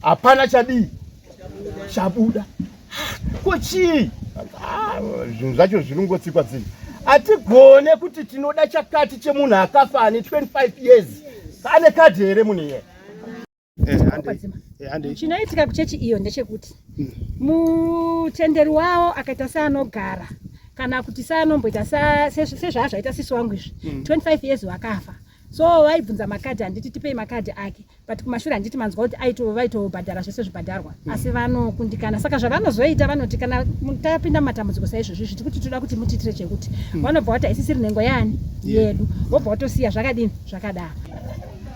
Hapana chadii chabuda. Ko chii? Ah, zvinhu zvacho zviri kungotsikwa tsika. Hatigone kuti tinoda chakati chemunhu akafa ane 25 years. Ane kadhi here munhu iye? Eh, eh, Chinoitika kuchechi iyo ndechekuti mutenderi wavo akaita seanogara kana kuti seanomboita sezvaazvaita sisi wangu izvi 25 years wakafa, so vaibvunza makadhi, handiti tipei makadhi ake, but kumashure handiti manzwa kuti aito vaitobhadhara zvese zvibhadharwa, asi vanokundikana. Saka zvavanozoita, vanoti kana tapinda mumatambudziko saizvozvo izvi, tikuti toda kuti mutiitire chekuti, vanobva vati haisisiri nhengo yaani yedu, vobva vatosiya zvakadini, zvakadaro.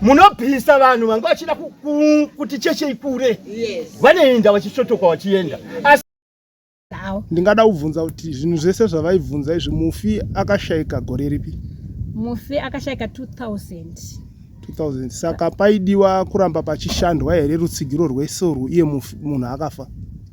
Munobvisa vanhu vanga vachida kuti cheche ikure, vanoenda vachisvotoka vachienda, asi Ndingada kubvunza kuti zvinhu zvese zvavaibvunza izvi, mufi akashaika gore ripi? Mufi akashaika 2000. 2000. Saka paidiwa kuramba pachishandwa here rutsigiro rwese urwu iye munhu akafa?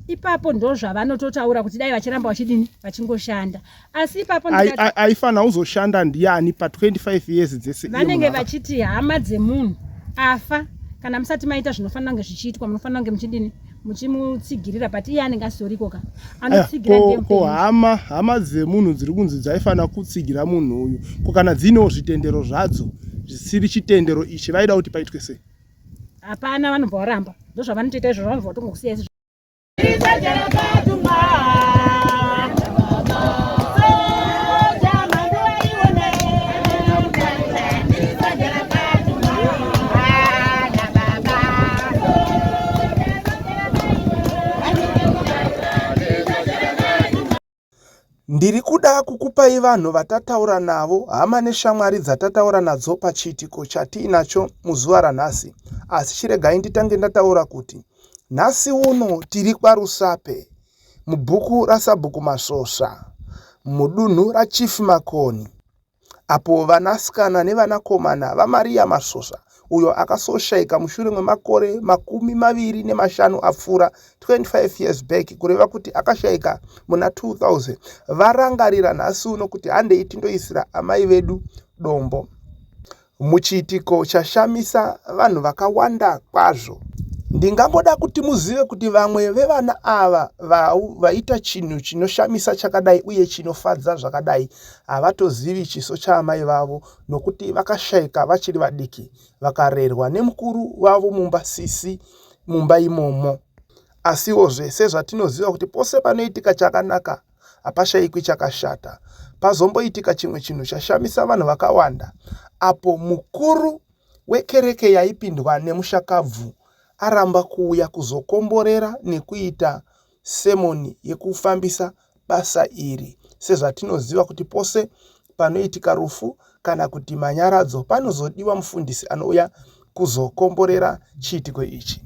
Ipapo ndo zvavanototaura kuti dai vachiramba vachidini, vachingoshanda, asi ipapo Aifanira kuzoshanda ndiani pa25 years dzese iye vanenge munhu akafa? Vachiti hama dzemunhu afa, kana musati maita zvinofanira kunge zvichiitwa, munofanira kunge muchidini, muchimutsigirira, but iye anenge asitoriko ka. Anotsigira Ko, ndiye ko mupenyu. Hama dzemunhu dziri kunzi dzaifanira kutsigira munhu uyu, ko kana dziinewo zvitendero zvadzo zvisiri chitendero ichi, vaida kuti paitwe sei? Hapana, vanobva varamba. Ndo zvavanotoita izvozvo, vanobva vatongokusiya izvo. Ndiri kuda kukupai vanhu vatataura navo, hama neshamwari dzatataura nadzo pachiitiko chatiinacho muzuva ranhasi. Asi chiregai nditange ndataura kuti nhasi uno tiri kwaRusape, mubhuku raSabhuku Masvosva, mudunhu raChief Makoni, apo vanasikana nevanakomana vaMaria Masvosva, uyo akasoshaika mushure memakore 25 apfuura, 25 years back, kureva kuti akashaika muna 2000, varangarira nhasi uno kuti handei tindoisira amai vedu dombo. Muchiitiko chashamisa vanhu vakawanda kwazvo. Ndingangoda kuti muzive kuti vamwe vevana ava vaita chinhu chinoshamisa chakadai uye chinofadza zvakadai havatozivi chiso chaamai vavo nokuti vakashaika vachiri vadiki, vakarerwa nemukuru wavo mumba, sisi mumba imomo. Asiwozve sezvatinoziva kuti pose panoitika chakanaka hapashaikwi chakashata, pazomboitika chimwe chinhu chashamisa vanhu vakawanda apo mukuru wekereke yaipindwa nemushakabvu aramba kuuya kuzokomborera nekuita semoni yekufambisa basa iri. Sezvatinoziva kuti pose panoitika rufu kana kuti manyaradzo panozodiwa mufundisi anouya kuzokomborera chiitiko ichi,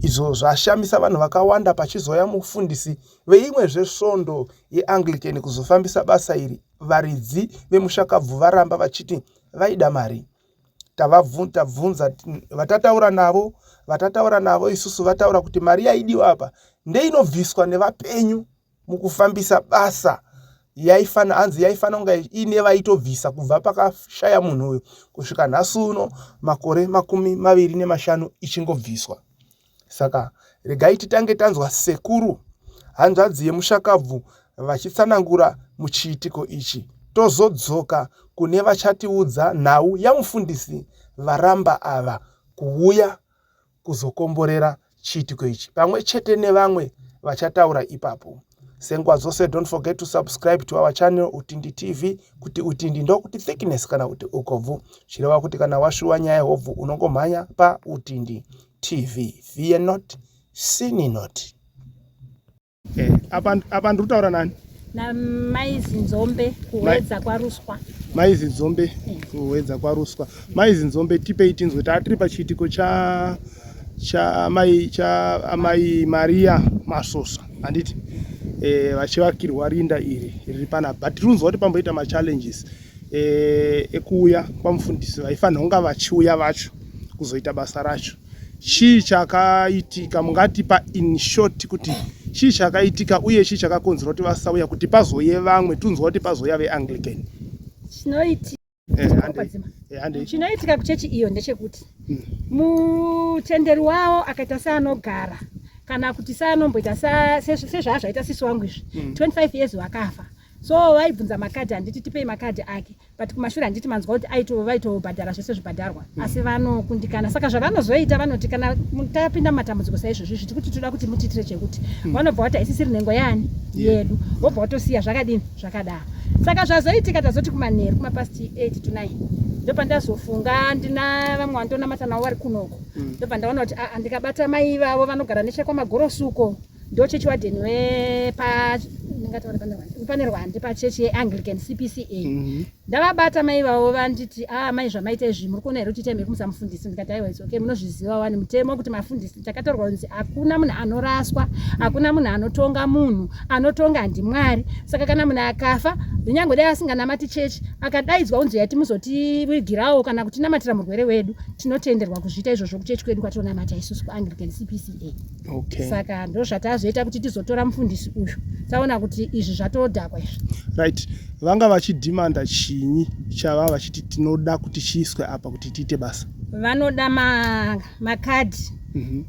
izvo zvashamisa vanhu vakawanda pachizouya mufundisi veimwezve svondo yeAnglican kuzofambisa basa iri, varidzi vemushakabvu varamba vachiti vaida mari. Tabvunza vatataura navo isusu, vataura kuti mari yaidiwa apa ndeinobviswa nevapenyu mukufambisa basa. Yaifana, hanzi yaifana kunge iine vaitobvisa kubva pakashaya munhu uyu kusvika nhasi uno, makore 25 ichingobviswa. Saka regai titange tanzwa sekuru, hanzvadzi yemushakabvu, vachitsanangura muchiitiko ichi, tozodzoka kune vachatiudza nhau yamufundisi varamba ava kuuya kuzokomborera chiitiko ichi, pamwe chete nevamwe vachataura ipapo. Senguva dzose, don't forget to subscribe to our channel, Utindi TV. Kuti Utindi ndokuti thickness kana kuti ukobvu, chireva kuti kana washuwa nyaya hobvu unongomhanya paUtindi TV. Fear not, sin not. Apa ndiri kutaura nani? Namai Zinzombe, kuHwedza kwaRuswa. Mai Zinzombe, kuHwedza kwaRuswa. Mai Zinzombe, tipei tinzwe. Taa tiri pachiitiko cha chamai cha amai Maria Masvosva, handiti? Vachivakirwa rinda iri riri panapa, but tiri kunzwa kuti pamboita machallenges ekuuya kwamufundisi vaifanira kunga vachiuya vacho kuzoita basa racho. Chii chakaitika? Mungatipa in short kuti chii chakaitika uye chii chakakonzera kuti vasauya, kuti pazouye vamwe? Tunzwa kuti pazouya veAnglican. Chinoitika Handei. Chinoitika kuchechi iyo ndechekuti Mutenderi wavo akaita seanogara kana kuti seanomboita sezvaazvaita sisi wangu izvi, 25 years vakafa, so vaibvunza makadhi, handiti tipei makadhi ake, but kumashure handiti manzwa kuti aito vaitobhadhara zvese zvibhadharwa, asi vanokundikana. Saka zvavanozoita, vanoti kana tapinda mumatambudziko saizvozvo izvi, tikuti toda kuti mutiitire chekuti, vanobva vati haisisiri nhengo yaani yedu, vobva vatosiya zvakadini, zvakadaro. Saka zvazoitika, tazoti kumanheru kumapast 8 to 9 ndopandazofunga, ndina vamwe vandonamata navo vari kunoko, ndobva ndaona kuti aa, ndikabata mai vavo vanogara nechekwamagorosuko, ndo chechi wadheni wepa ndingataura pane Rwande pachechi yeAnglican CPCA. Ndavabata mai vavo, vanditi, "A mai, zvamaita izvi muri kuona here kuti itai mekumusa mufundisi?" Ndikati, "Aiwa, it's okay, munozviziva wani mutemo kuti mafundisi takatorwa kunzi hakuna munhu anoraswa, hakuna munhu anotonga munhu, anotonga handimwari. Saka kana munhu akafa, kunyange dai asinganamati chechi, akadaidzwa unzi yati muzotivigirawo kana kutinamatira murwere wedu, tinotenderwa kuzviita izvozvo kuchechi kwedu kwatinonamata isusu kuAnglican CPCA." Saka ndo zvatazoita kuti tizotora mufundisi uyu, taona kuti izvi zvatodhakwa izvi. Right, vanga vachidhimanda chinyi chava vachiti tinoda kuti chiiswe apa kuti tiite basa? Vanoda makadhi,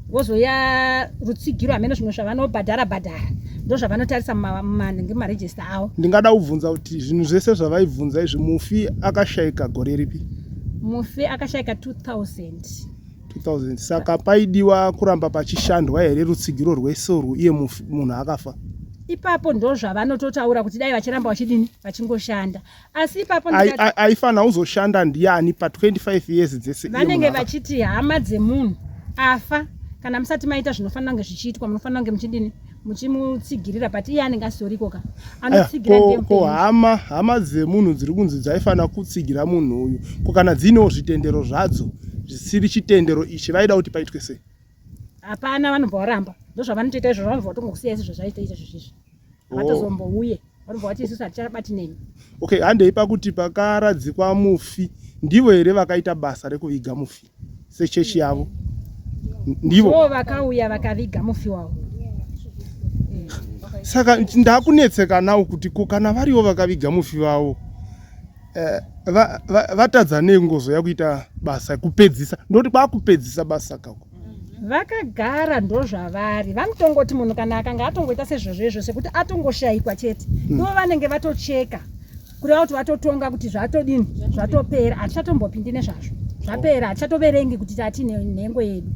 vozoya rutsigiro, hamene zvimwe zvavanobhadhara bhadhara, ndo zvavanotarisa mumarejista avo. Ndingada kubvunza kuti zvinhu zvese zvavaibvunza izvi, mufi akashayika gore ripi? Mufi akashayika 2000. 2000. Saka paidiwa kuramba pachishandwa here rutsigiro rwese urwu iye munhu akafa? Ipapo ndo zvavanototaura kuti dai vachiramba vachidini, vachingoshanda, asi ipapo Aifanira kuzoshanda ndiani pa25 years dzese iye vanenge munhu akafa? Vachiti hama dzemunhu afa, kana musati maita zvinofanira kunge zvichiitwa, munofanira kunge muchidini, muchimutsigirira, but iye anenge asitoriko ka. Anotsigira ko, ndiye ko mupenyu. Hama dzemunhu dziri kunzi dzaifanira kutsigira munhu uyu, ko kana dziinewo zvitendero zvadzo zvisiri chitendero ichi, vaida kuti paitwe sei? Hapana, vanobva varamba. Ndo zvavanotoita izvozvo, vanobva vatongokusiya izvo zvazvaita izvo zvizvi, havatozombouye, vanobva vati isusu hatichabati nemi. Okay, handei pakuti pakaradzikwa mufi, ndivo here vakaita basa rekuviga mufi sechechi yavo? Ndivo ndo vakauya vakaviga mufi wavo. Saka ndakunetseka nawo kuti ko kana varivo vakaviga mufi vavo, vatadza nei kungozoya kuita basa kupedzisa? Ndoti kwakupedzisa basa kako. Vakagara ndo zvavari, vanotongoti munhu kana akanga atongoita sezvozvo izvo, sekuti atongoshayikwa chete, ivo vanenge vatocheka, kureva kuti vatotonga kuti zvatodini, zvatopera, hatichatombopindi nezvazvo, zvapera, hatichatoverengi kuti tatine nhengo yedu.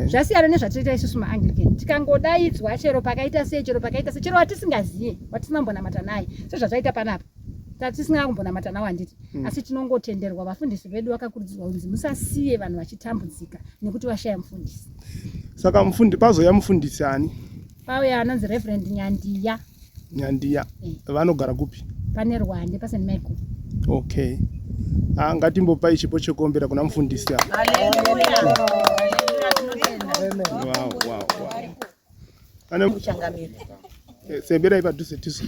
Zvasiyana nezvatinoita isusu maAnglican, tikangodaidzwa chero pakaita sei, chero pakaita sei, chero watisingaziye, watisina kumbonamata naye, sezvazvaita panapa, tatisina kumbonamata nawo, handiti? Asi tinongotenderwa, vafundisi vedu vakakurudzirwa kunzi musasiye vanhu vachitambudzika nekuti vashaya mufundisi. Saka mufundi, pazoya mufundisi ani? Pauya anonzi Reverend Nyandiya. Nyandiya. Vanogara kupi? Pane Rwande, paSt Michael. Okay, ah, ngatimbopai chipo chekuombera kuna mufundisi ava. Wow. Ane Changamire. Semberai padhuze tisu.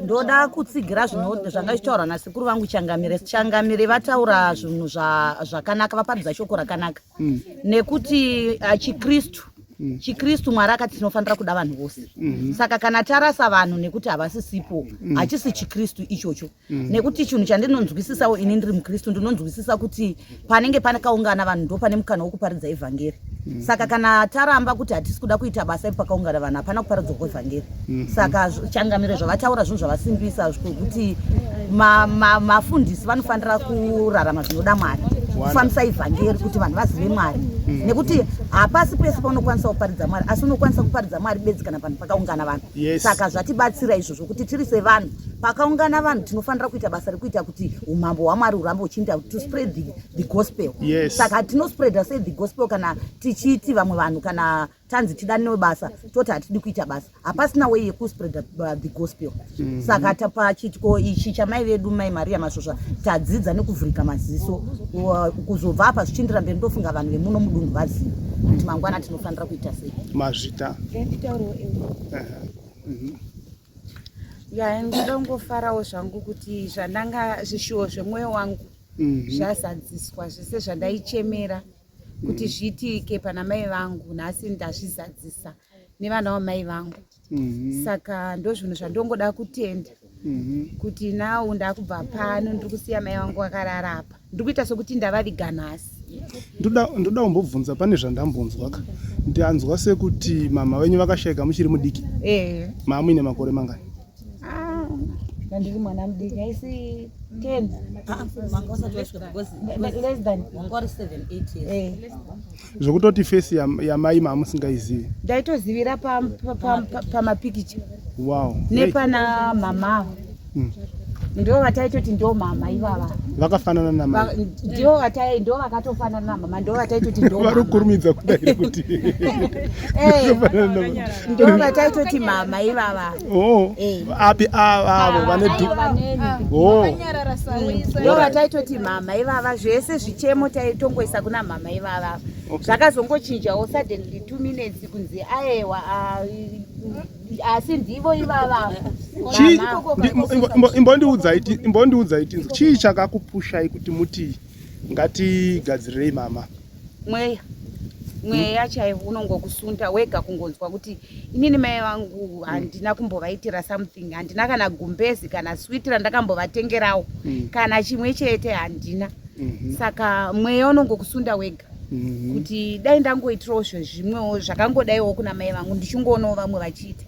Ndoda kutsigira zvanga zvichitaurwa nasekuru vangu Changamire. Changamire vataura zvinhu zvakanaka, vaparidza shoko rakanaka, nekuti chiKristu, Mwari akati tinofanira kuda vanhu vose. Saka kana tarasa vanhu nekuti havasisipo, hachisi chiKristu ichocho, nekuti chinhu chandinonzwisisawo ini ndiri muKristu, ndinonzwisisa kuti panenge pakaungana vanhu ndo pane mukana wekuparidza ivhangeri. Saka kana taramba kuti hatisi kuda kuita basa iri pakaungana vanhu, hapana kuparidzwa kwevhangeri. Saka changamire zvavataura zvinhu zvavasimbisa kwekuti mafundisi vanofanira kurarama zvinoda Mwari, kufambisa ivhangeri kuti vanhu vazive Mwari, nekuti hapasi pese paunokwanisa kuparidza Mwari, asi unokwanisa kuparidza Mwari bedzi kana panhu pakaungana vanhu. Saka zvatibatsira izvozvo kuti tiri sevanhu pakaungana vanhu tinofanira kuita basa rekuita kuti umambo hwaMwari hurambe huchiinda, to spread the gospel. Saka tinospreada sei the gospel kana tichiti vamwe vanhu, kana tanzi tidaniwe basa, toti hatidi kuita basa? Hapasina way yekuspreada the gospel. Saka pachiitiko ichi chamai vedu Mai Maria Masvosva, tadzidza nekuvhurika maziso. Kuzobva apa zvichiendera mberi, ndofunga vanhu vemuno mudunhu vaziva kuti mangwana tinofanira kuita sei. Mazvita. Ya, ndinoda kungofarawo zvangu kuti zvandanga zvishuwo zvemwoyo wangu zvazadziswa, zvese zvandaichemera kuti zviitike pana mai vangu, nhasi ndazvizadzisa nevana vamai vangu. Saka ndo zvinhu zvandongoda kutenda kuti now ndakubva pano, ndiri kusiya mai vangu vakarara apa, ndiri kuita sokuti ndavaviga nhasi. Ndoda ndoda kumbobvunza pane zvandambonzwa ka. Ndanzwa sekuti mama venyu vakashaika muchiri mudiki. Eh. Mama muine makore mangani? Ah, ndiri mwana mudiki aisi 10. Ah, manga usati wasvika because less than wanga uri 7 8 years. Eh. Zvekutoti face yamai ya mamusingaizivi. Ndaitozivira pamapikicha. Pa, pa, pa Wow. Nepana mama. Ndo vataitoti ndo mama ivava. Vakafanana namai. Ndo vatai ndo vakatofanana namama ndo vataitoti ndo mama. Vari kurumidza kudai kuti. Eh. Ndo vataitoti mama ivava. Oh. Eh. Api avo vane du. Oh. Ndo vataitoti mama ivava zvese zvichemo taitongoisa kuna mama ivava. Zvakazongochinjawo suddenly 2 minutes kunzi aewa asi ndivo ivava. Chii imbondiudzai tinzwe. Chii chakakupushai kuti muti ngatigadzirirei mama? Mweya. Mweya chaiwo unongokusunda wega kungonzwa kuti inini mai vangu handina kumbovaitira something, handina kana gumbezi kana switi randakambovatengerawo kana chimwe chete handina. Saka mweya unongokusunda wega kuti dai ndangoitirawo zvezvimwewo zvakangodaiwo kuna mai vangu ndichingoonawo vamwe vachiita.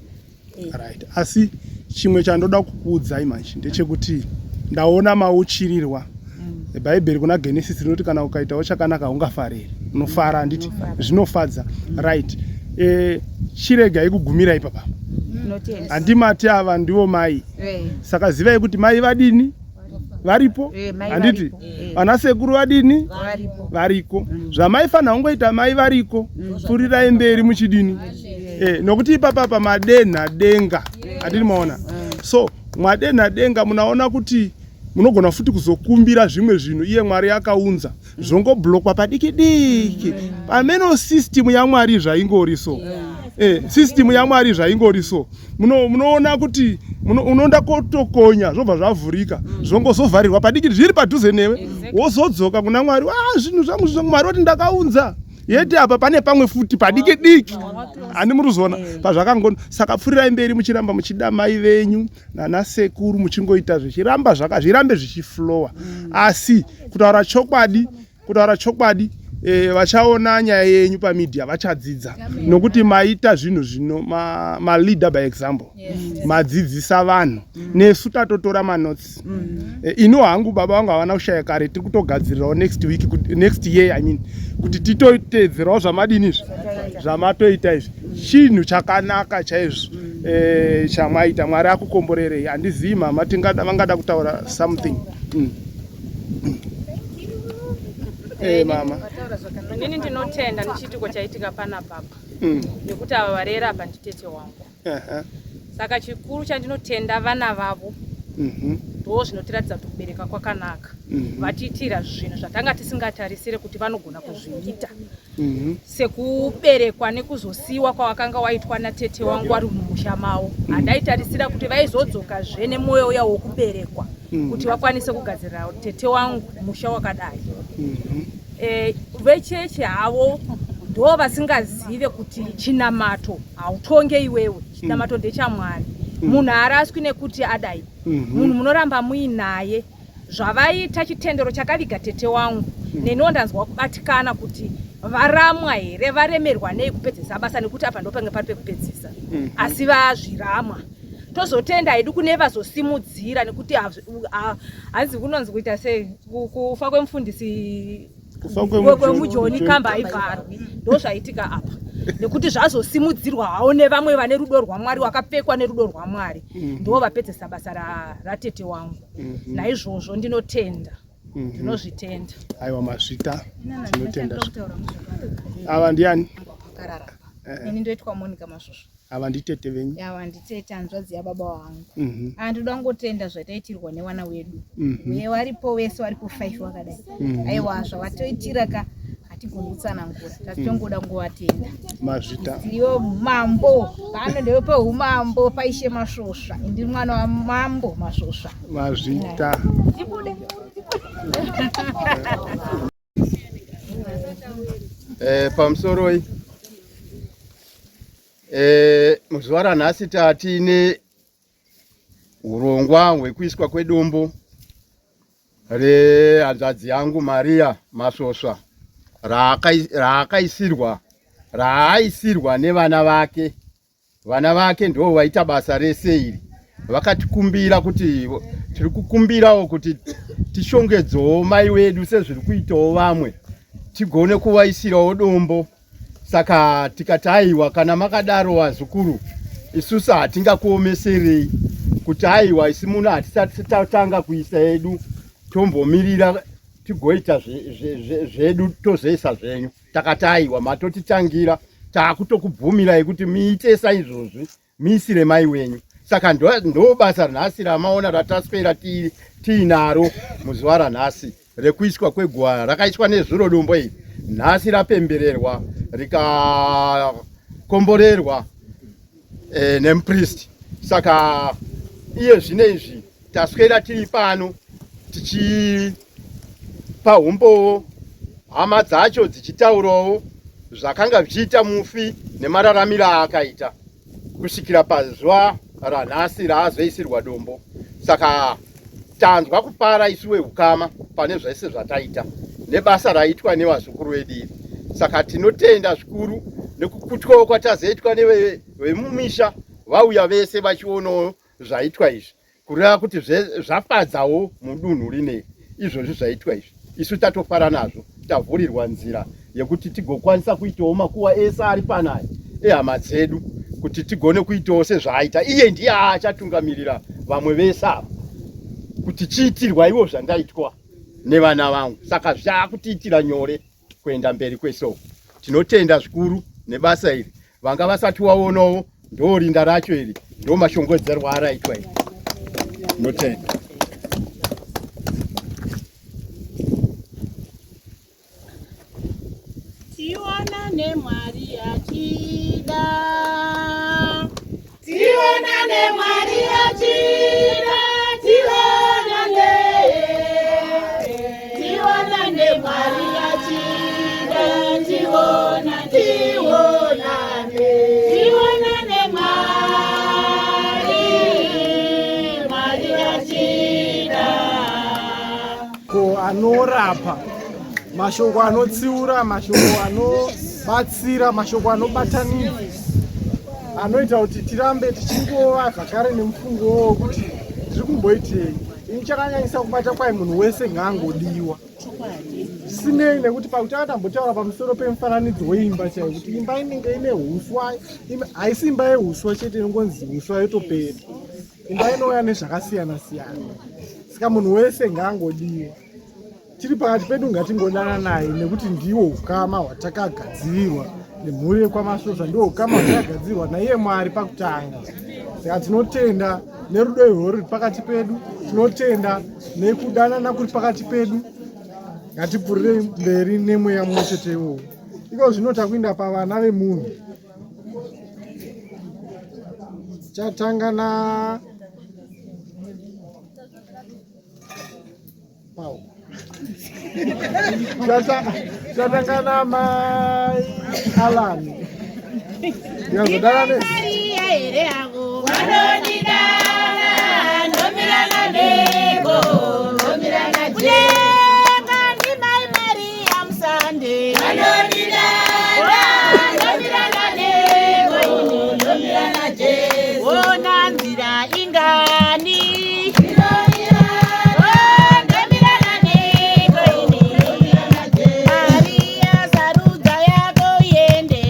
Right. Asi chimwe chandoda kukuudzai manje ndechekuti ndaona mauchirirwa. Bhaibheri kuna Genesis rinoti kana ukaitawo chakanaka ungafariri. Unofara handiti? Zvinofadza. Right. Chiregai kugumira ipapa. Handimati ava ndivo mai. Saka zivai kuti mai vadini? Varipo. Handiti? Vana sekuru vadini? Variko. Zvamaifanira kungoita mai variko. Pfurirai mberi muchidini? Nokuti ipapa pa madenha denga. Handiti maona? So mwadenha denga munaona kuti munogona futi kuzokumbira zvimwe zvinhu iye Mwari akaunza zvongoblokwa padiki diki. Pameno system yaMwari zvaingori so. System yaMwari zvaingori so. Munoona kuti unoenda kotokonya zvobva zvavhurika zvongozovharirwa padiki zviri padhuze newe wozodzoka kuna Mwari. Zvinhu zvangu zvangu Mwari oti ndakaunza. Yeti apa pane pamwe futi padiki diki. Handi muri kuzoona pazvakangono. Saka pfurirai mberi muchiramba muchida mai venyu nana sekuru muchingoita zvichiramba zvaka zvirambe zvichiflowa. Asi kutaura chokwadi vachaona nyaya yenyu pamedia vachadzidza nokuti maita zvinhu zvino ma leader by example. Madzidzisa vanhu. Nesu tatotora manotes. Ini hangu baba vangu havana kushaya kare, tiri kutogadzirirawo next week, next year I mean, kuti titotedzerawo zvamadini izvi zvamatoita izvi. Chinhu chakanaka chaizvo chamwaita. Mwari akukomborerei. Handizivi mama vangada kutaura something. Mama. Inini ndinotenda nechiitiko chaitika panapa. Nekuti ava varera apa nditete wangu. Saka chikuru chandinotenda vana vavo ndo zvinotiratidza kuti kubereka kwakanaka. Vatiitira zvinhu zvatanga tisingatarisire kuti vanogona kuzviita. Sekuberekwa nekuzosiyiwa kwavakanga waitwa natete wangu vari mumusha mavo. Handaitarisira kuti vaizodzokazve nemwoyo uya wokuberekwa kuti vakwanise kugadzirira tete wangu musha wakadai. Vechechi havo ndo vasingazive kuti chinamato hautonge iwewe. Chinamato ndechaMwari. Munhu haaraswi nekuti adai. Munhu munoramba muinaye. Zvavaita chitendero chakaviga tete wangu. Neniwo ndanzwa kubatikana kuti varamwa here, varemerwa nei kupedzisa basa nekuti apa ndopange pari pekupedzisa. Asi vazviramwa. Tozotenda hedu kune vazosimudzira nekuti hanzi kunonzi kuita sei kufa kwemufundisi kwemujoni kamba haivharwi. Ndo zvaitika apa nekuti zvazosimudzirwa hawo nevamwe vane rudo rwaMwari wakapfekwa nerudo rwaMwari. Ndo vapedzesa basa ratete wangu. Naizvozvo ndinotenda. Ndinozvitenda. Aiwa mazvita. Tinotenda. Ava ndiani? Ini ndoitwa Monica Masvosva. Ava nditete venyu? Ava nditete hanzvadzi yababa wangu. Ndoda kungotenda zvataitirwa nevana wedu. Uye varipo vese varipo 5 vakadai. Aiwa zvavatoitira ka hatigoni kutsanangura. Tatongoda kungovatenda. Mazvita. Ndiyo mambo. Pano ndewe peumambo paishe Masvosva. Ndi mwana wamambo Masvosva. Mazvita. Tibude. Pamusoroi. Muzuva ranhasi tatine urongwa hwekuiswa kwedombo rehanzvadzi yangu Maria Masvosva. raakaisirwa raaisirwa nevana vake. Vana vake ndivo vaita basa rese iri, vakatikumbira kuti tiri kukumbirawo kuti tishongedzewo mai wedu sezviri kuitawo vamwe, tigone kuvaisirawo dombo. Saka tikati aiwa, kana makadaro vazukuru, isusu hatingakuomeserei kuti aiwa, isi muno hatisati tatanga kuisa yedu, tombomirira tigoita zvedu tozoisa zvenyu. Takati aiwa, matotitangira, taakutokubvumirai kuti muite saizvozvi, muisire mai wenyu. Saka ndo basa ranhasi ramaona rataswera tiinaro muzuva ranhasi rekuiswa kweguva rakaiswa nezuro dombo iri nhasi rapembererwa rikakomborerwa nemupristi. Saka iye zvino izvi taswera tiri pano tichipa umbowo, hama dzacho dzichitaurawo zvakanga zvichiita mufi nemararamiro aakaita kusvikira pazuva ranhasi raazoisirwa dombo. Saka tanzwa kupara isu vehukama pane zvese zvataita nebasa raitwa nevazukuru vedu iri. Saka tinotenda zvikuru nekukutwawo kwatazoitwa nevemumisha vauya vese vachionawo zvaitwa izvi, kureva kuti zvafadzawo mudunhu rineri izvozvi zvaitwa izvi. Isu tatofara nazvo, tavhurirwa nzira yekuti tigokwanisa kuitawo makuva ese ari panaya ehama dzedu, kuti tigone kuitawo sezvaaita iye. Ndiye achatungamirira vamwe vese ava kuti chiitirwa ivo zvandaitwa nevana vangu. Saka zvakutiitira nyore kuenda mberi kwese uku. Tinotenda zvikuru nebasa iri. Vanga vasati waonawo, ndo rinda racho iri, ndo mashongedzerwa araitwa iri. Tinotenda. Tionane Mwari achida, tionane Mwari achida, tionane, tionane Mwari achida, tionane, tionane, tionane Mwari, Mwari achida. Ko anorapa, mashoko anotsiura, mashoko anobatsira, mashoko anobatanidza, anoita kuti tirambe tichingova zvakare nemufungo wokuti tiri kumboitei. Ini chakanyanyisa kubata kwai munhu wese ngaangodiwa, zvisinei nekuti pakutanga tambotaura pamusoro pemufananidzo weimba chaiyo, kuti imba inenge ine huswa, haisi imba yehuswa chete inongonzi huswa yotopera. Imba inouya nezvakasiyana siyana, saka munhu wese ngaangodiwa. Tiri pakati pedu, ngatingodana naye nekuti ndiwo ukama hwatakagadzirirwa nemhuri yekwaMasvosva, ndiwo ukama hwatakagadzirirwa naiye Mwari pakutanga. Saka tinotenda nerudo irworwo ruri pakati pedu, tinotenda nekudanana kuri pakati pedu. Ngatipfurirei mberi nemweya mumwe chete iwowo. Iko zvino takuinda pavana vemunhu. Chatanga na Pau. Chatanga na mai Alan. Ndikazodana ne Maria here avo vanondidana, ndomirana neko, ndomirana Kudenga ndimai Maria Musande vanondidana, ndomirana neko, ndomirana Jesu. Ona nzira ingani ndomirana neko ini. Maria sarudza yako iende.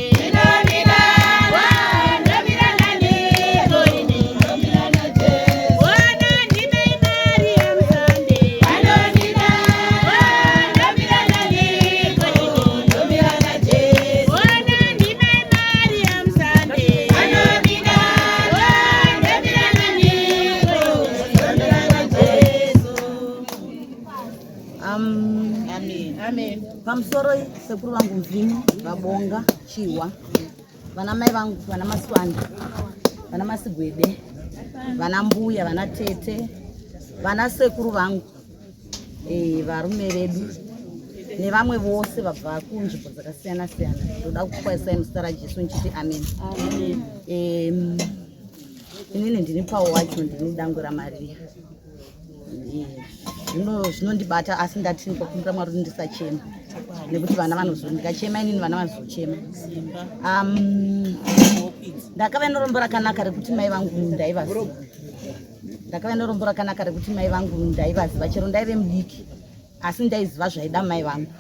Ndomirana neko ini. Ona ndimai Maria Musande ndomirana neko ini. Ona ndimai Maria Musande ndomirana neko. Amen. Pamusoro sekuru vangu Mvini, Vabonga, Chihwa, vana mai vangu, vana Maswanda, vana Masigwede, vana mbuya, vana tete, vana sekuru vangu, varume vedu nevamwe vose vabva kunzvimbo dzakasiyana siyana. Ndoda kukwazisai muzita raJesu ndichiti amen. Inini ndini Pawo wacho, ndini dangwe raMaria. Zvinondibata, asi ndati ndokumbira Mwari kuti ndisachema. Nekuti vana vanozo ndikachema inini vana vanozochema. Ndakava nerombo rakanaka rekuti mai vangu ndaivaziva. Ndakava nerombo rakanaka rekuti mai vangu ndaivaziva chero ndaive mudiki asi ndaiziva zvaida mai vangu.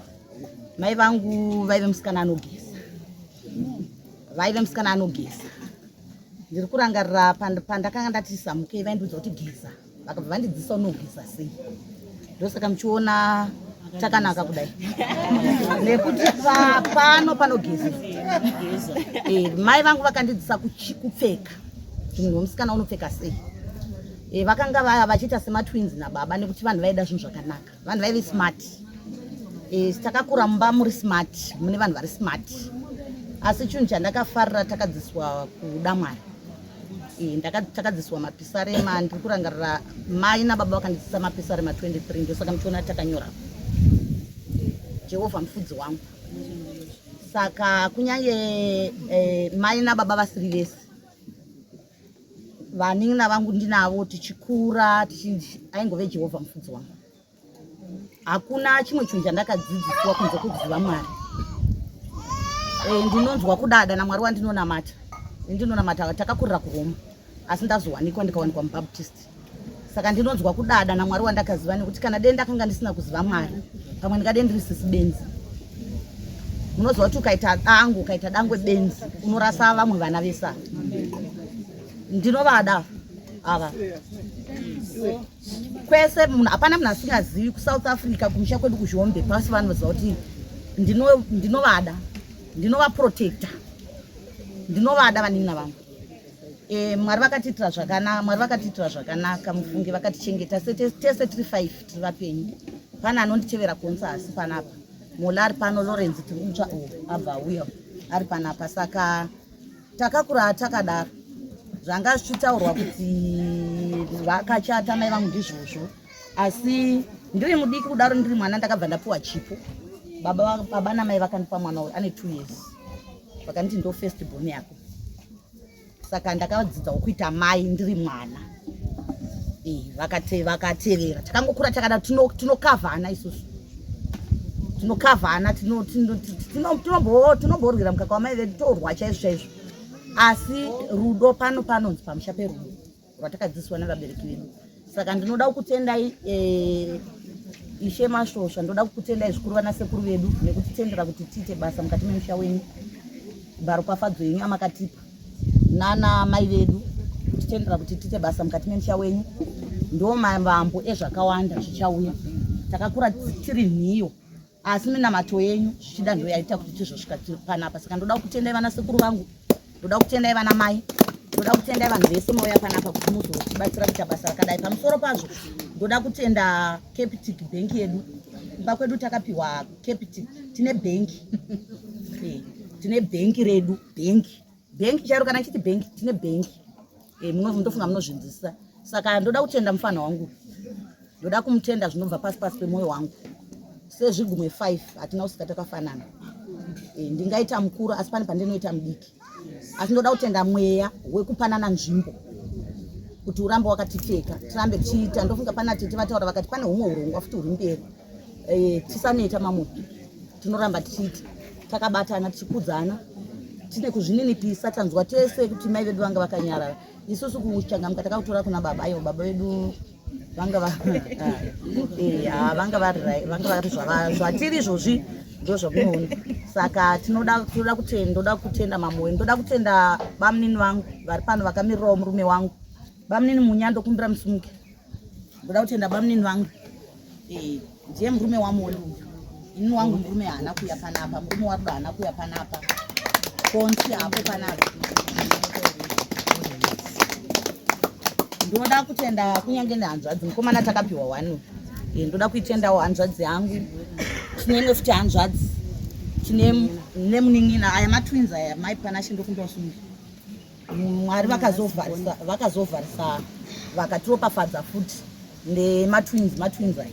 Mai vangu vaive musikana anogeza. Vaive musikana anogeza. Ndiri kurangarira pandakanga ndati samukei vaindiudza kuti geza. Vakabva vandidzidzisa unogeza sei. Ndosaka muchiona takanaka kudai. Nekuti pano panogeza. Mai vangu vakandidzidzisa kupfeka. Kuti munhu wemusikana unopfeka sei. Vakanga vachiita sematwins nababa nekuti vanhu vaida zvinhu zvakanaka. Vanhu vaive smart. Takakura mumba muri smart, mune vanhu vari smart. Asi chinhu chandakafarira takadzidziswa kuda Mwari. Takadzidziswa mapisarema, ndiri kurangarira mai nababa vakandidzidzisa mapisarema 23, ndosaka muchiona takanyora Jehovha mufudzi wangu. Saka kunyange mai nababa vasiri vese, vanin'ina vangu ndinavo tichikura, aingove Jehovha mufudzi wangu. Hakuna chimwe chinhu chandakadzidziswa kunze kwekuziva Mwari. Ndinonzwa kudada naMwari wandinonamata. Ndinonamata, takakurira kuRoma, asi ndazowanikwa ndikawanikwa muBaptist. Saka ndinonzwa kudada naMwari wandakaziva, nekuti kana dei ndakanga ndisina kuziva Mwari, pamwe ndingadei ndiri sisi benzi. Munoziva kuti ukaita dango, ukaita dangwe benzi, unorasa vamwe vana vese ava. Ndinovada ava. Kwese munhu, hapana munhu asingazivi kuSouth Africa, kumusha kwedu kuZhombe, pasi vanoziva kuti ndinovada, ndinovaprotecta, ndinovada vanin'ina vangu. Mwari vakatiitira zvakanaka, Mwari vakatiitira zvakanaka, mufunge vakatichengeta tese tiri 5 tiri vapenyu. Pana anonditevera konsa asi panapa. Mola ari pano, Lawrence tiri kumutsva, oh, abva auya ari panapa. Saka takakura takadaro. Zvanga zvichitaurwa kuti vakachata mai vangu ndizvozvo, asi ndiri mudiki kudaro, ndiri mwana ndakabva ndapiwa chipo. Baba namai vakandipa mwana uyu ane 2 years, vakanditi ndo first born yako. Saka ndakadzidzawo kuita mai ndiri mwana. Vakatevera, takangokura takadaro, tinokavhana isusu, tinokavhana, tinomborwira mukaka wamai vedu, torwa chaizvo chaizvo. Asi rudo pano panonzi pamusha perudo rwatakadzidziswa nevabereki vedu. Saka ndinoda kukutendai, Ishe Masvosva, ndoda kukutendai zvikuru vana sekuru vedu nekutitendera kuti tiite basa mukati memusha wenyu, maropafadzo yenyu amakatipa nana mai vedu, kutitendera kuti tiite basa mukati memusha wenyu. Ndo mavambo ezvakawanda zvichauya. Takakura tiri nhiyo, asi minamato yenyu zvichida ndo yaita kuti tizosvika panapa. Saka ndoda kukutendai vana sekuru vangu, ndoda kutendai vana mai, ndoda kutendai vanhu vese mauya panapa kuti muzotibatsira kuita basa rakadai. Pamusoro pazvo ndoda kutenda Capitec Bank yedu. Kumba kwedu takapiwa Capitec, tine bhenki. Tine bhenki redu, bhenki. Bhenki chairo, kana chiti bhenki, tine bhenki. Ndofunga munozvinzwisisa. Saka ndoda kutenda mufana wangu, ndoda kumutenda zvinobva pasi pasi pemwoyo wangu. Sezvigumwe 5 hatina kusika takafanana. Ndingaita mukuru asi pane pandinoita mudiki. Asi ndoda kutenda mweya wekupanana nzvimbo kuti urambe wakatipfeka, tirambe tichiita. Ndofunga pana tete vataura vakati pane humwe hurongwa futi huri mberi. Tisaneta mamwe, tinoramba tichiita takabatana, tichikudzana, tine kuzvininipisa. Tanzwa tese kuti mai vedu vanga vakanyarara. Isusu kuchangamuka takakutora kuna baba. Aiwa, baba vedu vanga vanga vari vanga vari zvatiri izvozvi, ndo zvamunoona. Saka tinoda kutenda, ndoda kutenda mamoyo, ndoda kutenda bamunini vangu vari pano vakamirirawo murume wangu, bamunini Munya, ndokumbira musimuke. Ndoda kutenda bamunini vangu. Ndiye murume waMoli uyu. Ini wangu murume haana kuuya panapa, murume waRudo haana kuuya panapa, Konsi hapo panapa. Ndoda kutenda kunyange nehanzvadzi, mukomana takapiwa one. Ndoda kuitendawo hanzvadzi yangu. Tine imwe futi hanzvadzi, tine nemunin'ina. Aya matwins aya, mai Panashe, ndokumbira usunge. Mwari vakazovharisa vakatiropafadza futi nematwins. Matwins aya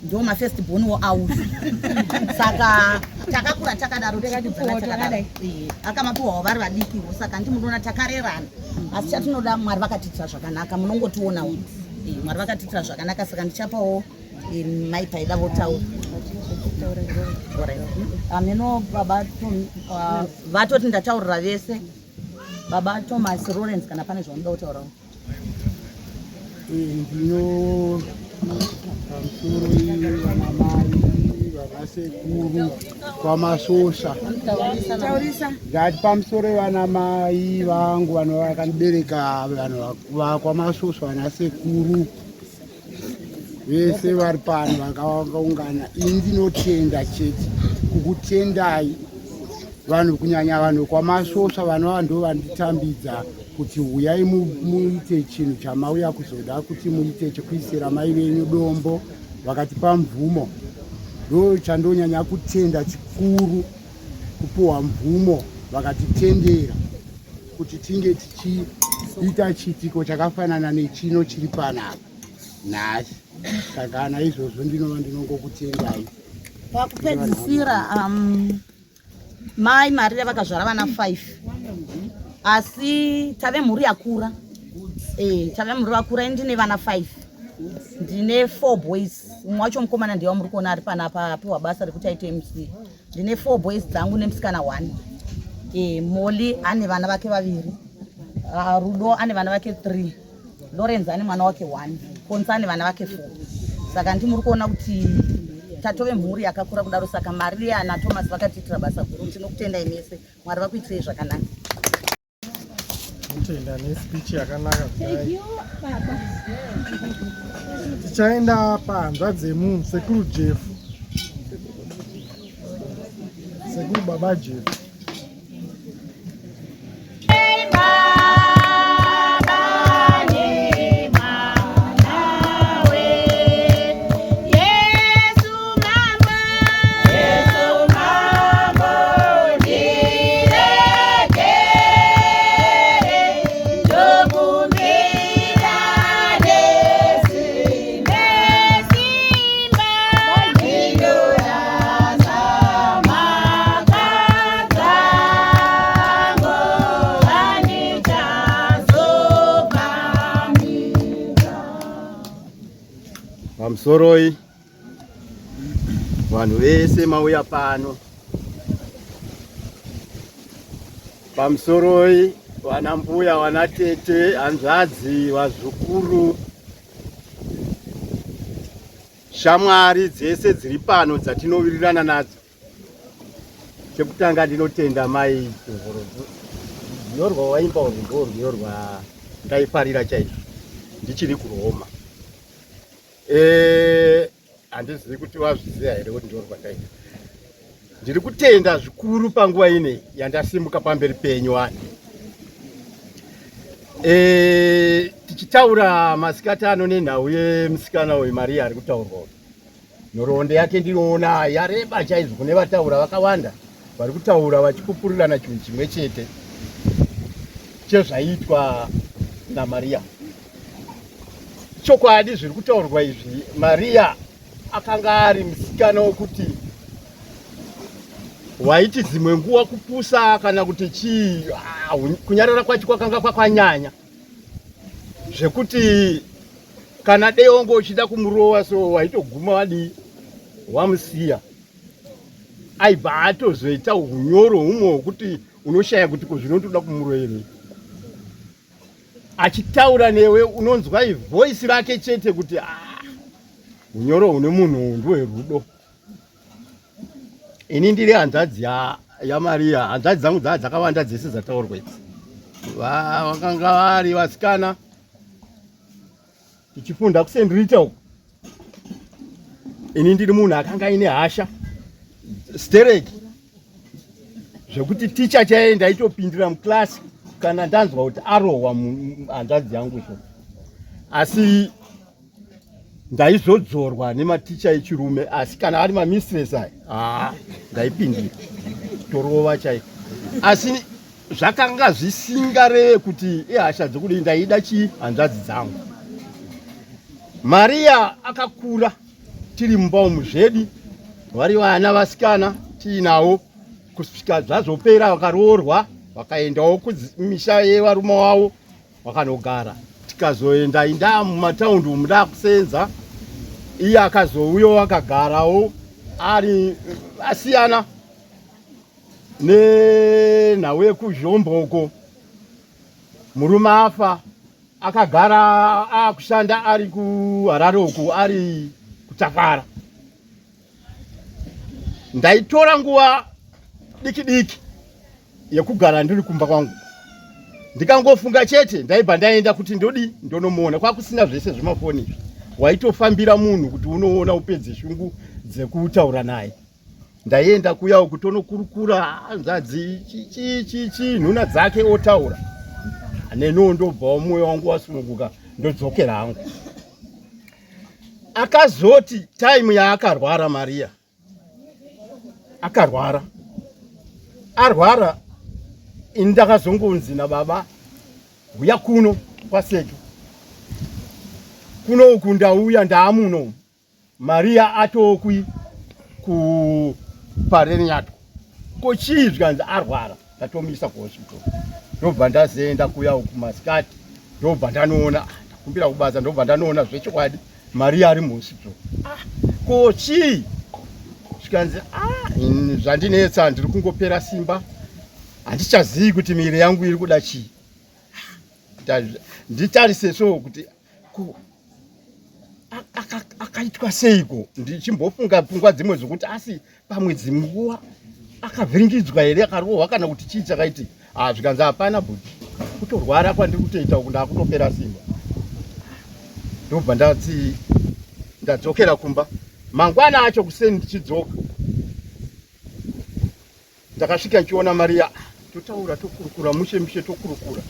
ndo mafirst born wo out. Saka takakura takadaro, tichikudzana takadaro. Akamapiwawo vari vadikiwo, saka ndimunoona takarerana. Asi chatinoda, Mwari vakatiitira zvakanaka, munongotionawo. Mwari vakatiitira zvakanaka. Saka ndichapawo mai Paida votaura. Ameno baba vatoti ndataurira vese. Baba Thomas Lawrence kana pane zvaunoda kutaurawo. Ndino pamusoro vana mai vana sekuru kwamasosha ndati pamusoro vana mai vangu vanhu vakandibereka vanhu vakwamasosha vana sekuru vese vari pano vakaungana ini ndinotenda chete kukutendai vanhu kunyanya vanhu kwamasvosva vanova ndo vanditambidza kuti huyai muite chinhu chamauya kuzoda kuti muite chekuisira mai venyu dombo vakatipa mvumo ndo chandonyanya kutenda chikuru kupuhwa mvumo vakatitendera kuti tinge tichiita chiitiko chakafanana nechino chiri panapa nhasi saka ana izvozvo ndinova ndinongokutendai pakupedzisira mai Maria vakazvara vana 5 asi tave mhuri yakura e, tave mhuri vakura ndine vana 5 ndine 4 boys umwe wacho mukomana ndiye wamuri kuona ari panapa apiwa basa rekuti aite mc ndine 4 boys dzangu nemusikana 1 e, Molly ane vana vake vaviri Rudo ane vana vake 3 Lorenz ane mwana wake 1 Konsa ane vana vake 4 saka ndi muri kuona kuti tatove mhuri yakakura kudaro saka Maria naThomas vakatiitira basa guru tinokutendai mese Mwari vakuitirei zvakanaka Tenda nespeech yakanaka kudai. Tichaenda pahanzvadzi yemunhu sekuru Jeff. Sekuru baba Jeff. Pamusoroi vanhu vese mauya pano pamusoroi vana mbuya vana tete hanzvadzi vazukuru shamwari dzese dziri pano dzatinowirirana nadzo chekutanga ndinotenda mai rwiyo rwawaimba urwu ndo rwiyo rwandaifarira chaizvo ndichiri kuroma handizivi kuti wazviziva here kuti ndo rwandaita ndiri kutenda zvikuru panguva ine yandasimuka pamberi penyu ani tichitaura masikati ano nenhau yemusikana uyu Maria ari kutaurwa uyu nhoroondo yake ndinoona yareba chaizvo kune vataura vakawanda vari kutaura vachipupurirana chinhu chimwe chete chezvaiitwa naMaria chokwadi zviri kutaurwa izvi Maria akanga ari musikana wekuti waiti dzimwe nguva kupusa kana kuti chii kunyarara kwacho kwakanga kwakanyanya zvekuti kana dei wange uchida kumurova so waitoguma wadii wamusiya aibva atozoita hunyoro humwe hwekuti unoshaya kuti ko zvinotoda kumuroverei achitaura newe unonzwa voice rake chete kuti hunyoro hune munhu ndwerudo ini ndiri hanzvadzi yaMaria hanzvadzi dzangu dzaa dzakawanda dzese dzataurwa idzi vakanga vari vasikana tichifunda kusendrita uku ini ndiri munhu akanga aine hasha stereki zvekuti ticha chaiye ndaitopindira muklasi kana ndanzwa kuti arohwa hanzvadzi yangu so asi ndaizodzorwa nematicha echirume asi kana ari mamistress aya haa ndaipindira torova chaiko asi zvakanga zvisingareve kuti ihasha dzekudii ndaida chii hanzvadzi dzangu Maria akakura tiri mumba umu zvedi vari vana vasikana tiinawo kusvika zvazopera vakaroorwa vakaendawo kumisha yevarume wavo vakanogara tikazoenda indaa mumataundi umu ndakusenza iye akazouyawo akagarawo Ari asiyana nenhau yekuzhombo uko murume afa akagara akushanda ari kuharare uku ari kutafara ndaitora nguva diki diki yekugara ndiri kumba kwangu ndikangofunga chete ndaibva ndaenda kuti ndodi ndonomuona kwakusina zvese zvemafoni izvi waitofambira munhu kuti unoona upedze shungu dzekutaura naye ndaienda kuya uku tonokurukura hanzvadzi chichichi nhuna dzake otaura neniwo ndobvawo mwoyo wangu wasununguka ndodzokera hangu akazoti time yaakarwara Maria akarwara arwara ini ndakazongonzi nababa huya kuno kwaseke kuno uku ndauya ndaamuno Maria atokwi kuParenyatwa ko chii zvikanzi arwara ndatomuisa kuhospital ndobva ndazoenda kuya uku masikati ndobva ndanoona ah, ndakumbira kubasa ndobva ndanoona zvechokwadi Maria ari muhospital ah, ko chii zvikanzi ah, zvandinetsa ndiri kungopera simba handichazivi kuti miviri yangu iri kuda chii ah, nditarise so kuti ko akaitwa seiko ndichimbofunga pfungwa dzimwe dzokuti asi pamwe dzimwe nguva akavhiringidzwa here akarohwa kana kuti chii chakaitika ah, zvikanzi hapana bhuti kutorwara kwandiri kutoita uku ndakutopera simba ndobva ndati ndadzokera kumba mangwana acho kuseni ndichidzoka Ndakasvika ndichiona Maria totaura tokurukura mushe mushe tokurukura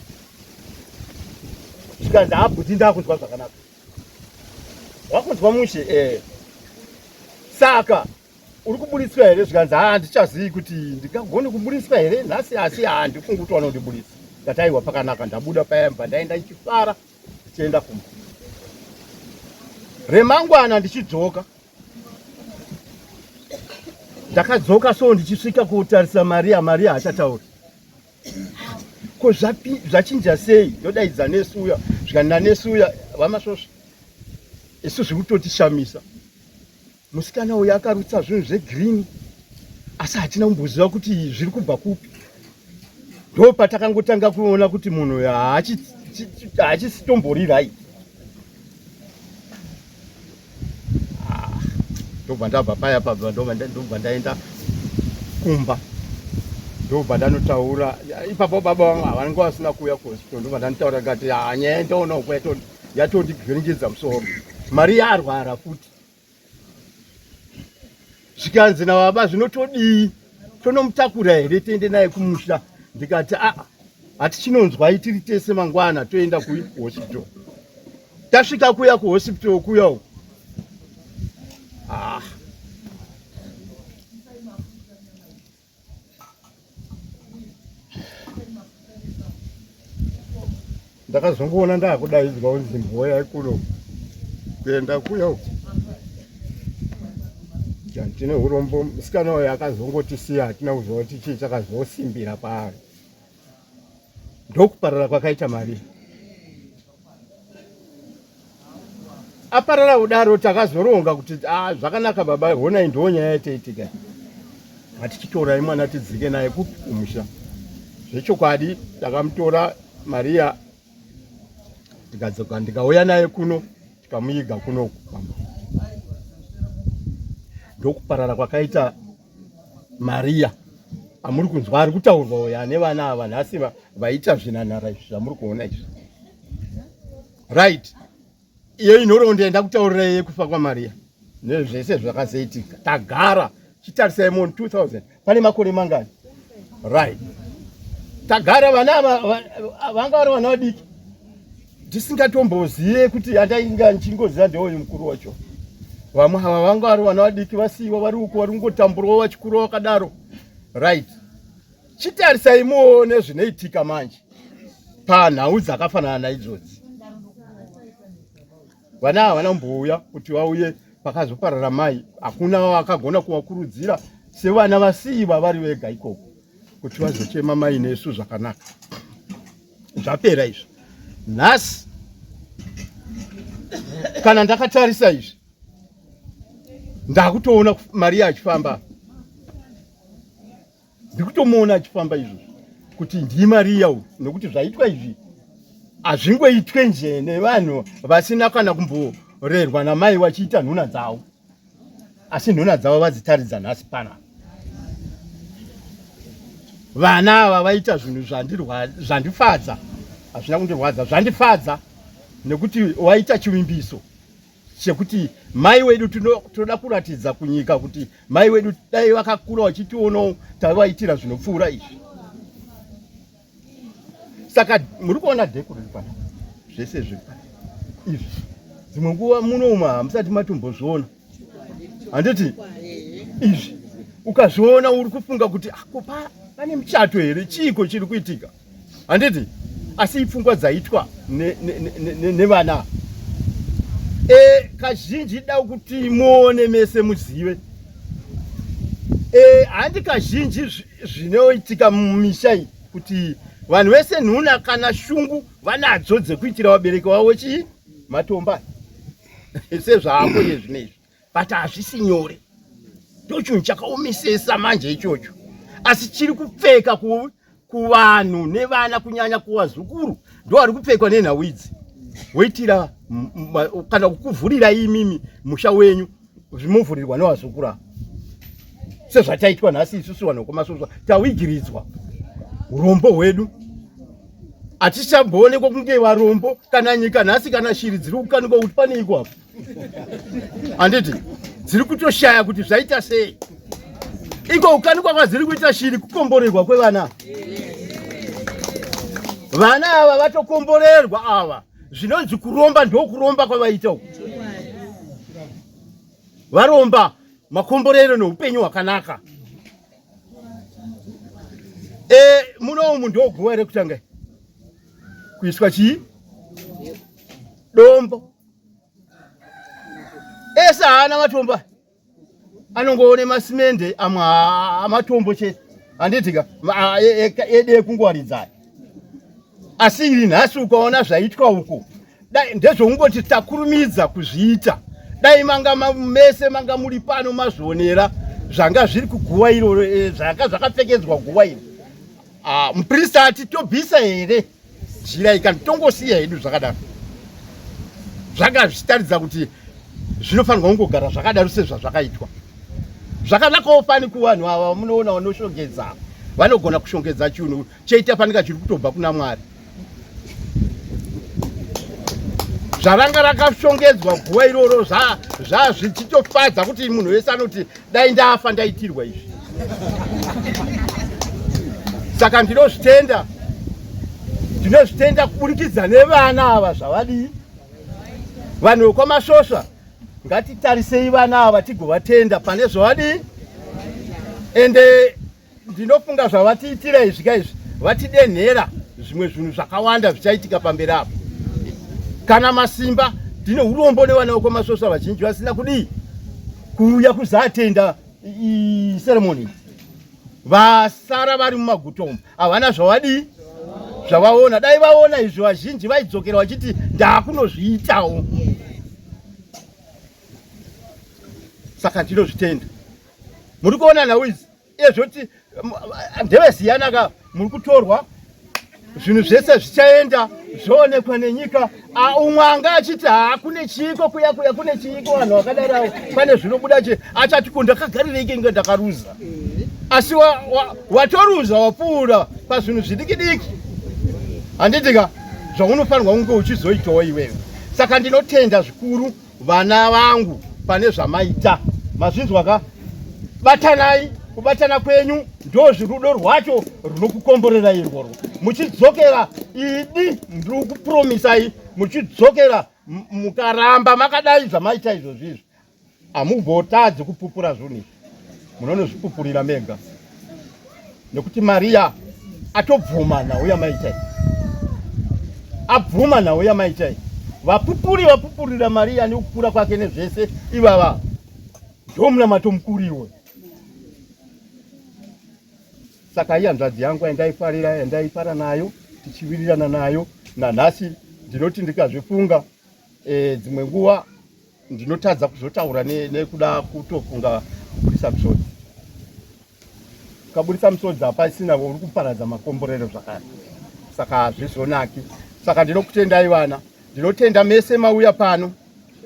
zvikanzi habhuti ndakunzwa zvakanaka wakunzwa mushe eh. Saka uri kuburitswa here zvikanzi haa handichazivi kuti ndingagone kuburitswa here nhasi asi handifungi kuti vanondiburitsa ndati aiwa pakanaka ndabuda paya mba ndaenda ndichifara ndichienda kumba remangwana ndichidzoka ndakadzoka so ndichisvika kutarisa Maria Maria haachatauri ko zvachinja sei ndodaidza nesi uya zvikanzi nanesi uya vamasvosva isu zviri kutotishamisa musikana uyu akarutsa zvinhu zvegreen asi hatina kumboziva kuti zviri kubva kupi ndo patakangotanga kuona kuti munhu uyu haachisi right ah, ndobva ndabva paya pabva ndobva ndaenda kumba ndobva ndanotaura ipapo baba vangu havanenge vasina kuuya kuhospital ndobva ndanotaura ndikati ah, nyaya ndoona uko yatondigwiringidza musoro mari yarwara futi zvikanzi nababa zvino todii tonomutakura here tiende naye kumusha ndikati aa hatichinonzwai tiri tese mangwana toenda kuhospital tasvika kuya kuhospital kuya uku ah. Ndakazongoona ndakudaidzwa kunzi mhoya kuno kuenda kuya uku tine urombo musikana uyo akazongotisiya hatina kuziva kuti chii chakazosimbira paari ndokuparara kwakaita mari aparara kudaro takazoronga kuti ah, zvakanaka baba honai ndo nyaya yataitika hatichitorai mwana tidzike naye kupi kumusha zvechokwadi takamutora Maria tikadzoka ndikauya naye kuno tikamuiga kuno pamba ndokuparara kwakaita Maria amuri kunzwa ari kutaurwa uyo ane vana ava nhasi vaita zvinanhara izvi zvamuri kuona izvi right iyo inhoroondo yandakutaurirai yekufa kwamariya nezvese zvakazoitika tagara chitarisai mon 2000 pane makore mangani right tagara vana vanga vari vana vadiki tisingatombozive kuti andainga ndichingoziva ndewoyu mukuru wacho vamwe ava vanga vari vana vadiki vasiiwa vari uko vari kungotamburawo vachikura vakadaro right chitarisai muone zvinoitika manje panhau dzakafanana naidzodzi vana havana kumbouya kuti vauye pakazoparara mai hakuna vakagona kuvakurudzira sevana vasiiwa vari vega ikoko kuti vazochema mai nesu zvakanaka zvapera izvi nhasi kana ndakatarisa izvi Ndakutoona Maria achifamba, ndikutomuona achifamba izvozvo kuti ndiMariya uyu, nokuti zvaitwa izvi hazvingoitwe nje nevanhu vasina kana kumborerwa namai vachiita nhuna dzavo, asi nhuna dzavo vadzitaridza nhasi pana vana ava vaita zvinhu zvandifadza, hazvina kundirwadza, zvandifadza nekuti waita chivimbiso chekuti mai wedu tinoda kuratidza kunyika kuti mai wedu dai vakakura vachitionawo tavaitira zvinopfuura izvi. Saka muri kuona dheko riri pana zvese zviri pana izvi, dzimwe nguva munouma hamusati matombozviona, handiti? Izvi ukazviona uri kufunga kuti ako ah, pane muchato here, chiiko chiri kuitika? Handiti? Asi ipfungwa dzaitwa nevana ne, ne, ne kazhinji da kuti muone mese muzive e, handi kazhinji zvinoitika mumisha iyi kuti vanhu vese nhuna kana shungu vanadzo dzekuitira vabereki vavo chii matomba sezvaako iye zvino izvi, but hazvisi nyore, ndochinhu chakaomesesa manje ichocho, asi chiri kupfeka kuvanhu nevana, kunyanya kuvazukuru ndo vari kupfekwa nenhau idzi, woitira kana kukuvhurira imimi musha wenyu zvimovhurirwa nevazukuru ava sezvataitwa nhasi isusu vanhu vekumasvosva tawigiridzwa urombo hwedu, hatichamboonekwa kunge varombo kana nyika nhasi, kana shiri dziri kukanikwa kuti paneiko apo, handiti? Dziri kutoshaya kuti zvaita sei iko kukanikwa kwadziri kuita shiri kukomborerwa kwevana. Vana ava vatokomborerwa ava, zvinonzi kuromba ndokuromba kwavaita uku, varomba makomborero neupenyu hwakanaka. E, muno umu ndoguva rekutanga kuiswa chii dombo, ese haana matombo, anongoone masimende amwe amatombo chete, handitika ede ekungwaridzaya. Asi iri nhasi ukaona zvaitwa uku, dai ndezvokungoti takurumidza kuzviita, dai manga mese manga muri pano mazvionera zvanga zviri kuguva iroro, zvanga zvakapfekedzwa guva iri. Ah, muprista ati tobvisa here jira ikani tongosiya hedu zvakadaro, zvanga zvichitaridza kuti zvinofanirwa kungogara zvakadaro sezvazvakaitwa. Zvakanakawo fani kuvanhu ava munoona vanoshongedza, vanogona kushongedza chinhu chaita fanika chiri kutobva kuna Mwari. Zvaranga rakashongedzwa guva iroro zvazvichitofadza kuti munhu wese anoti dai ndafa ndaitirwa izvi. Saka ndinozvitenda, ndinozvitenda kuburikidza nevana ava zvavadii. Vanhu vekwaMasvosva, ngatitarisei vana ava tigovatenda pane zvavadii. Ende ndinofunga zvavatiitira izvi ka izvi, vatidenhera zvimwe zvinhu zvakawanda zvichaitika pamberi apo. Kana masimba, ndine urombo nevana vekwaMasvosva vazhinji vasina kudii kuuya kuzatenda ceremony, vasara vari mumaguta umu havana zvavadii zvavaona. Dai vaona izvi vazhinji vaidzokera vachiti ndakunozviitawo. Saka ndinozvitenda. Muri kuona nhau idzi iye zvoti ndevesiyana ka, muri kutorwa zvinhu zvese zvichaenda zvoonekwa nenyika. Umwe anga achiti haa kune chiiko kuya kuya kune chiiko vanhu vakadaro pane zvinobuda che achati ko ndakagarireike inge ndakaruza, asi watoruza wapfuura pazvinhu zvidiki diki, handitika zvaunofanirwa kunge uchizoitawo iwewe. Saka ndinotenda zvikuru vana vangu pane zvamaita, mazvinzwa ka? Batanai, kubatana kwenyu ndozvirudo rwacho runokukomborera irworwo. Muchidzokera idi, ndiri kupromisai, muchidzokera mukaramba makadai zvamaita izvozvi izvi, hamubotadzi kupupura zvinhu izvi, munonozvipupurira mega, nekuti Mariya atobvuma nhau yamaita iyi, abvuma nhau yamaita iyi. Vapupuri vapupurira Mariya nekukura kwake nezvese ivava, ndomunamato mukuru iwoyo. Saka iyi hanzvadzi yangu yandaifarira, yandaifara nayo, tichiwirirana nayo nanhasi, ndinoti ndikazvifunga dzimwe nguva. Ndinotadza kuzotaura nekuda kutofunga kuburisa misodzi. Ukaburisa misodzi hapasina uri kuparadza makomborero zvakare, saka hazvizonaki. Saka ndinokutendai vana, ndinotenda mese mauya pano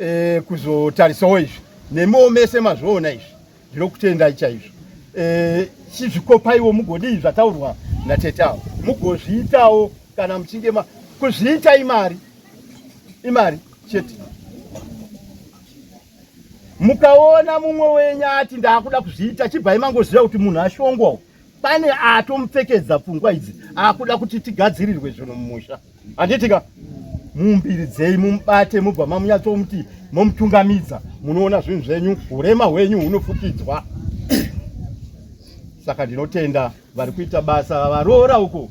e, kuzotarisawo izvi, nemiwo mese mazviona izvi, ndinokutendai chaizvo. E, chizvikopaiwo mugodii zvataurwa natete avo, mugozviitawo kana muchinge kuzviita imari imari chete. Mukaona mumwe wenyu ati ndakuda kuzviita, chibvai mangoziva kuti munhu ashongwa, pane atomupfekedza pfungwa idzi, akuda kuti tigadzirirwe zvinhu mumusha. Handiti ka? Mumbiridzei, mumubate, mubva mamunyatsomuti momutungamidza, munoona zvinhu zvenyu, urema hwenyu hunofukidzwa. Saka ndinotenda vari kuita basa varoora uko,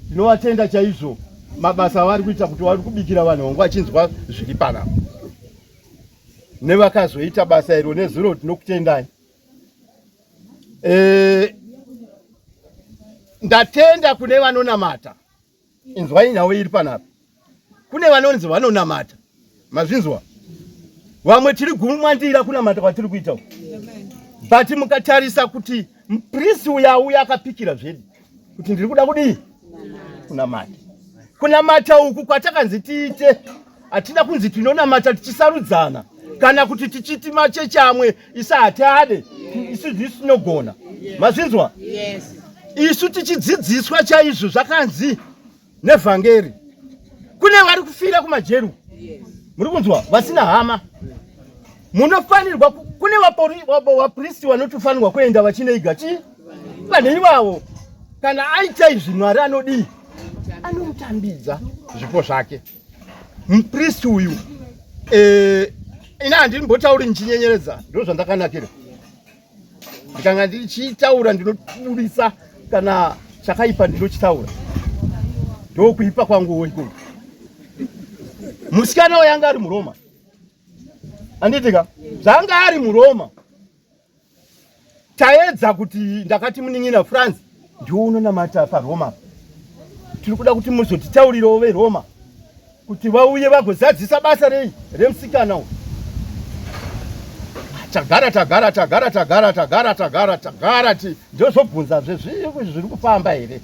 tinovatenda chaizvo mabasa avari kuita, kuti vari kubikira vanhu vangu vachinzwa zviri panapa, nevakazoita basa iro nezuro, tinokutendai. E, ndatenda kune vanonamata. Inzwai nhau iri panapa, kune vanonzi vanonamata, mazvinzwa? Vamwe tiri gumwandira kunamata kwatiri kuita, but mukatarisa kuti mupristi uya auya akapikira zvedi kuti ndiri kuda kudii? Kunamata. Kunamata uku kwatakanzi tiite, hatina kunzi tinonamata tichisarudzana kana kuti tichiti machechi amwe isa hatiade, isu ndisu tinogona. Mazvinzwa? Isu tichidzidziswa chaizvo zvakanzi nevhangeri, kune vari kufira kumajeru, muri kunzwa, vasina hama, munofanirwa kune vapristi vanotofanirwa kuenda vachinoiga chii vanhu ivavo. Kana aita izvi, Mwari anodii? Anomutambidza zvipo zvake. Mupristi uyu eh, ina handimbotauri ndichinyenyeredza, ndo zvandakanakira. Ndikanga ndichitaura ndinobudisa, kana chakaipa ndinochitaura, ndokuipa kwanguwo ikoko. Musikana uyo anga ari muRoma, handitika? Zvanga ari muRoma, taedza kuti, ndakati munin'ina France ndiwo unonamata paRoma, tiri kuda kuti muzotitaurirawo veRoma kuti vauye vagozadzisa basa rei remusikana uyu. Tagara tagara tagara tagara tagara tagara tagara ti ndozobvunzazve zviri kufamba here,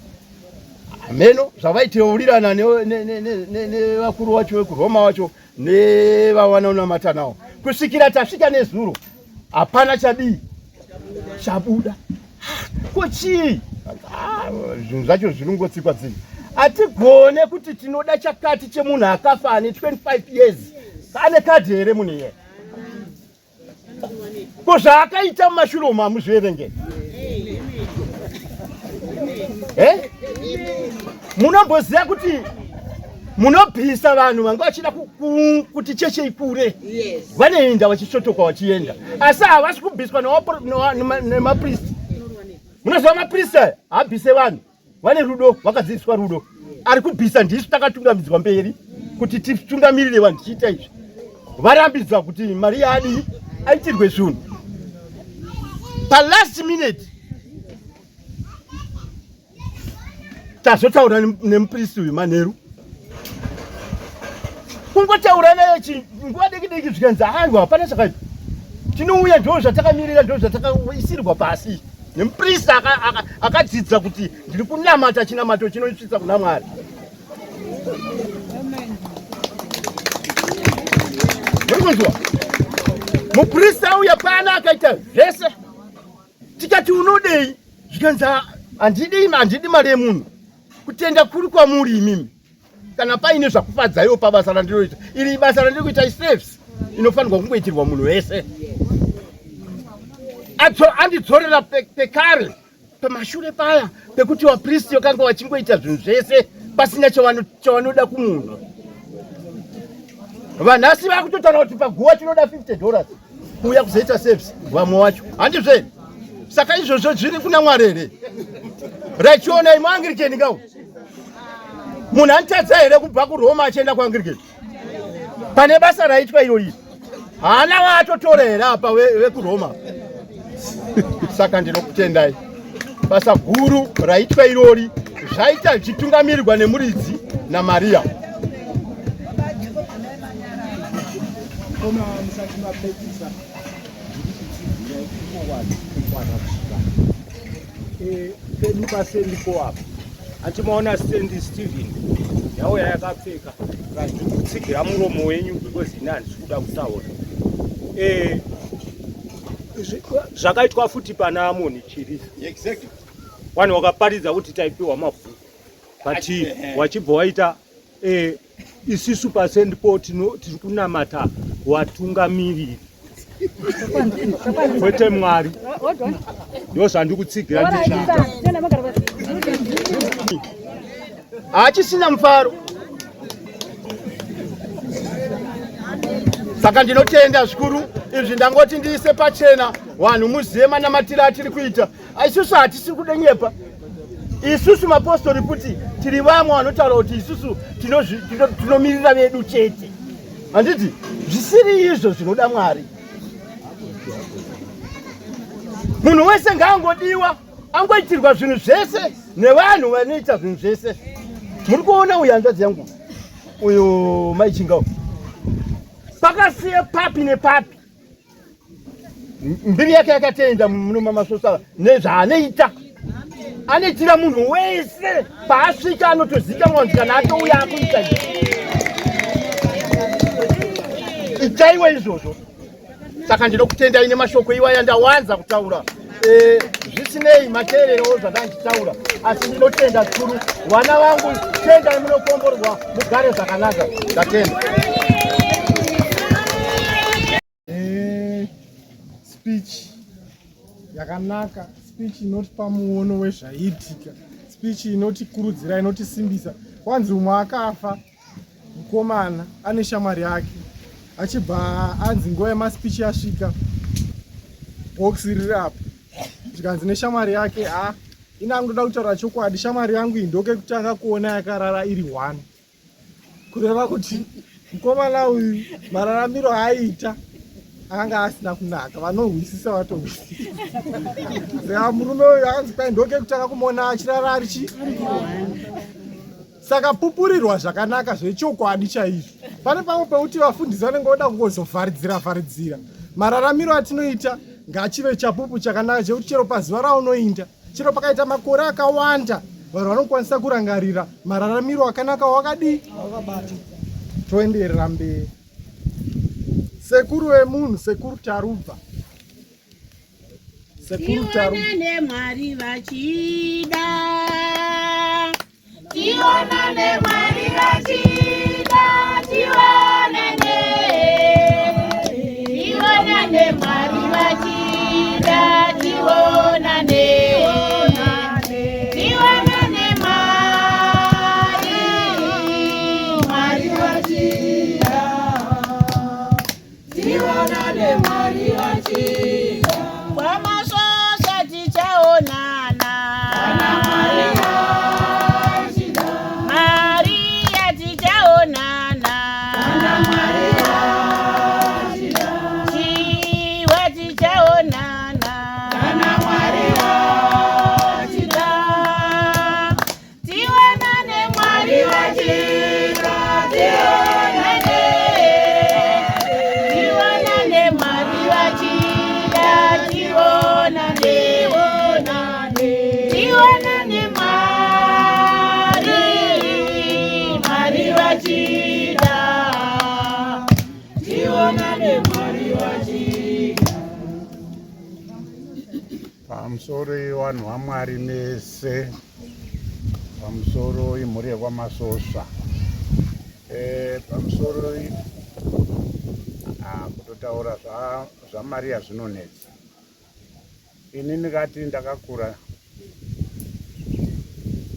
hameno zvavaiteurirana nevakuru vacho vekuroma vacho nevavanonamata nawo, kusvikira tasvika nezuro hapana chadii chabuda. Ko chii? Zvinhu zvacho zvinongotsikwa tsika. Hatigone kuti tinoda chakati chemunhu akafa ane 25 years. Ane kadhi here munhu iye? Ko zvaakaita mumashure umu hamuzviverengei? Eh? Munomboziva kuti munobvisa vanhu vanga vachida kuti cheche ikure, vanoenda vachisvotoka vachienda, asi havasi kubviswa nemapristi. Munoziva mapristi aya haabvise vanhu vane rudo, vakadzidziswa rudo. Ari kubvisa ndisu takatungamidzwa mberi kuti titungamirire vanhu tichiita izvi. Varambidzwa kuti mari yaadii aitirwe zvinhu palast minute. Tazotaura nemupristi uyu manheru, kungotaura naye nguva diki diki, zvikanzi aiwa, hapana chakaipa, tinouya, ndo zvatakamirira, ndo zvatakaisirwa pasi nemupristi akadzidza kuti ndiri kunamata chinamato chinoisvitsa kuna Mwari. Muri kunzwa? Mupristi auya pano akaita zvese, tikati unodei? Zvikanzi handidi, handidi mari yemunhu, kutenda kuri kwamuri imimi. Kana paine zvakufadzaiwo pabasa randinoita iri, basa randiri kuita iservice inofanirwa kungoitirwa munhu wese. Andidzorera pekare pamashure paya pekuti vapristi vakanga vachingoita zvinhu zvese pasina chavanoda kumunhu. Vanhasi vakutotaura kuti paguva tinoda 50 dollars kuuya kuzoita service, vamwe wacho, handizve? Saka izvozvo zviri kuna Mwari here? Rachionai muAnglican kawo, munhu anotadza here kubva kuRoma achienda kuAnglican? Pane basa raitwa iro iri, haana vaatotora here apa vekuRoma? Saka ndinokutendai, basa guru raitwa irori zvaita zvichitungamirirwa nemuridzi naMariya. Mukoma musati mapedzisa ndiri kutsigira ikoko kukwana kusvika eh, pedu pasendipo apa achimaona Sandy Steven yauya yakapfeka ndiri kutsigira muromo wenyu because ini handisi kuda kutaura eh, zvakaitwa futi pana Amoni Chirisa exactly vanhu vakaparidza kuti taipiwa mabhuku but wachibva waita eh, isisu pasendipo tiri kunamata watungamiriri kwete Mwari. Ndo zvandikutsigira ndichiita. Hachisina mufaro. Saka ndinotenda zvikuru izvi, ndangoti ndiise pachena vanhu muzive manamatiro atiri kuita. Isusu hatisi kudenyepa isusu mapostori futi tiri vamwe vanotaura kuti isusu tinomirira vedu chete, handiti? Zvisiri izvo zvinoda Mwari. Munhu wese ngaangodiwa angoitirwa zvinhu zvese nevanhu vanoita zvinhu zvese. Muri kuona uyu hanzvadzi yangu uyu maichinga pakasiya papi nepapi mbiri yake yakatenda muno mamasosa nezvaanoita anoitira munhu wese paasvika anotozikanwa kuti kana atouya akuita itaiwe izvozvo. Saka ndinokutendai nemashoko iwaya ndawanza kutaura. Eh, zvisinei mateererewo zvandandichitaura, asi ndinotenda zvikuru vana vangu. Tendai, munokomborwa, mugare zvakanaka. Ndatenda. Eh, speech yakanaka, speech inotipa muono wezvaiitika, speech inotikurudzira, inotisimbisa. Kwanzi umwe akafa mukomana ane shamwari yake, achibva anzi nguva yemaspeech yasvika, box riri apo, zvikanzi neshamwari yake, ha, ini angoda kutaura chokwadi, shamwari yangu iyi ndokekutanga kuona yakarara iri one. Kureva kuti mukomana uyu mararamiro aiita akanga asina kunaka. Vanohwisisa vatohwisisa. Saka murume uyu akanzi kwai ndokekutanga kumuona achirara ari chi saka pupurirwa zvakanaka zvechokwadi chaizvo. Pane pamwe pekuti vafundisi vanenge voda kungozovharidzira vharidzira. Mararamiro atinoita ngachive chapupu chakanaka chekuti chero pazuva raunoinda, chero pakaita makore akawanda, vanhu vanokwanisa kurangarira mararamiro akanaka wakadii wakabata. Toenderera mberi. Sekuru vemunhu, Sekuru Tarubva. Sekuru Tarubva. Tionane Mwari vachida. Tionane Mwari vachida. Tionane. Tionane Mwari vachida. Tionane. Tionane Mwari. Mwari vachida. Tionane Mwari vachida. Kwamasvosva tichaonana. Kana Mwari achida. Maria tichaonana. Kana Mwari achida. Chiwa tichaonana. Kana Mwari achida. Tionane Mwari vachida. Tionane. Tionane Mwari vachida. Tionane. Tionane Mwari. Mwari vachida. Tionane Mwari vachida. Pamusoro yevanhu vaMwari mese, pamusoro imhuri yekwaMasosva. E, pamusoro ah, kutotaura zvaMaria zvinonetsa. Ini ndikati ndakakura,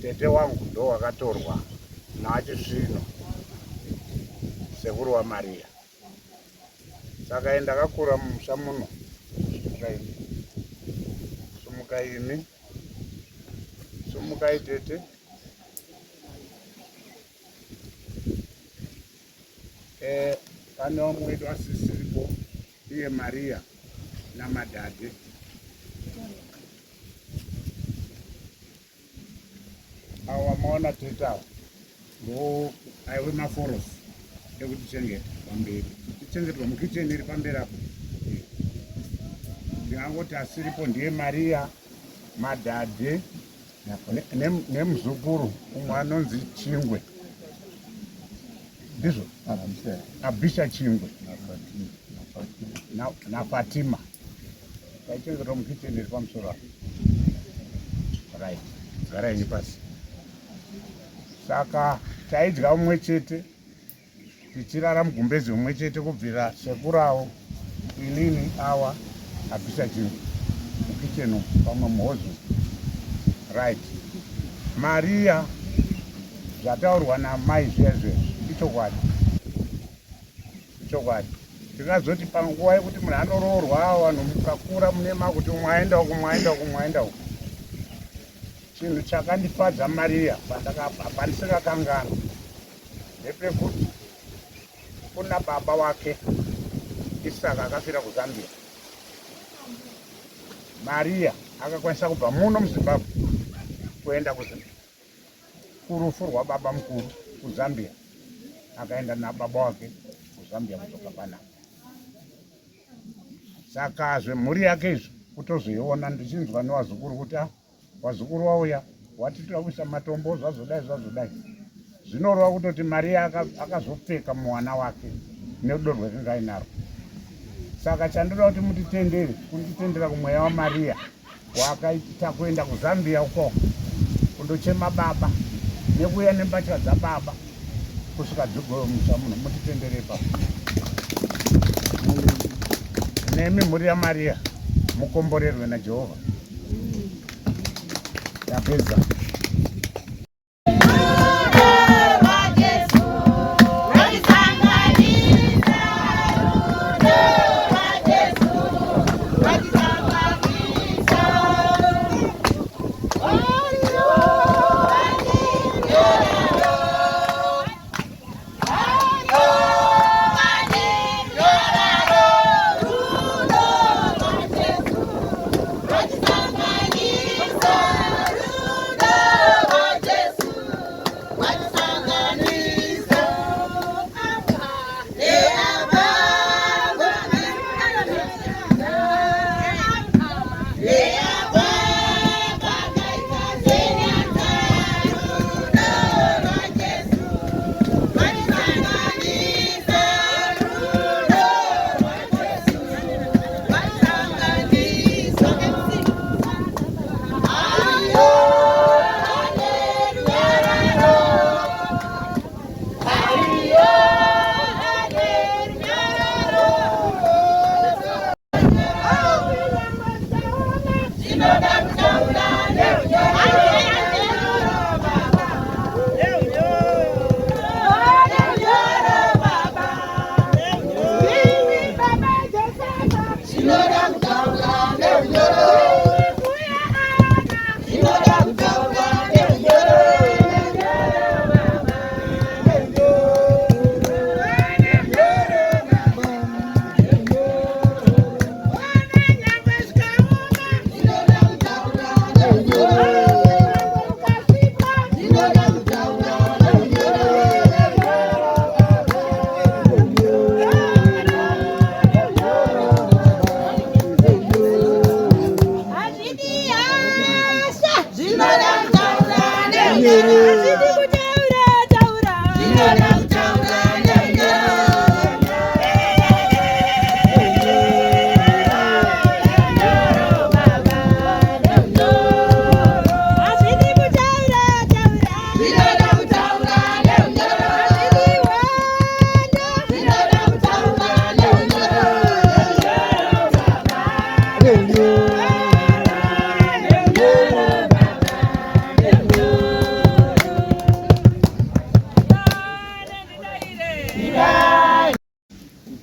tete wangu ndo wakatorwa naachisvino sekuru waMaria. Saka ini ndakakura mumusha muno. Sumukai imi. Sumukai imi. Sumukai tete. Eh, pane vamwe wedu asisiripo iye Maria naMadhadhe. Awa maona tete awa ndo aiwe maforosi. Ekutichengeta pamberi, tichengetwa mukicheni iri pamberi apo. Ndingangoti asiripo ndiye Maria Madhadhe nemuzukuru umwe anonzi Chingwe, ndizvo Abisha Chingwe naFatima. Taichengetwa mukicheni iri pamusoro apo. Right, garai henyu pasi. Saka taidya umwe chete tichirara mugumbezi umwe chete kubvira sekurawo inini awa abvisa chinhu mukichen umu pamwe muhozi right Maria zvataurwa namai zviya zviya ichokwadi ichokwadi tingazoti panguva yekuti munhu anoroorwa vanhu mukakura mune makuti umwe aenda uku umwe aenda uku umwe aenda uku Chinhu chakandifadza Maria pandisingakanganwi ndepekuti kuna baba wake Isaka akafira kuZambia. Maria akakwanisa kubva muno muZimbabwe kuenda kurufu rwababa mukuru kuZambia, akaenda nababa wake kuZambia kudzoka panapa. Saka zvemhuri yake izvo kutozoiona ndichinzwa nevazukuru kuti ah, Wazukuru wauya wati toda kuisa matombo zvazodai zvazodai zvinoreva kutoti Maria akazopfeka muwana wake nerudo rwekanga ainarwo. Saka chandoda kuti mutitendere kunditendera kumweya waMaria wakaita kuenda kuZambia uko kundochema baba nekuuya nembatya dzababa kusvika dzigomusha munhu mutitendere ipapo nemi mhuri yaMaria mukomborerwe naJehovha. Tapedza.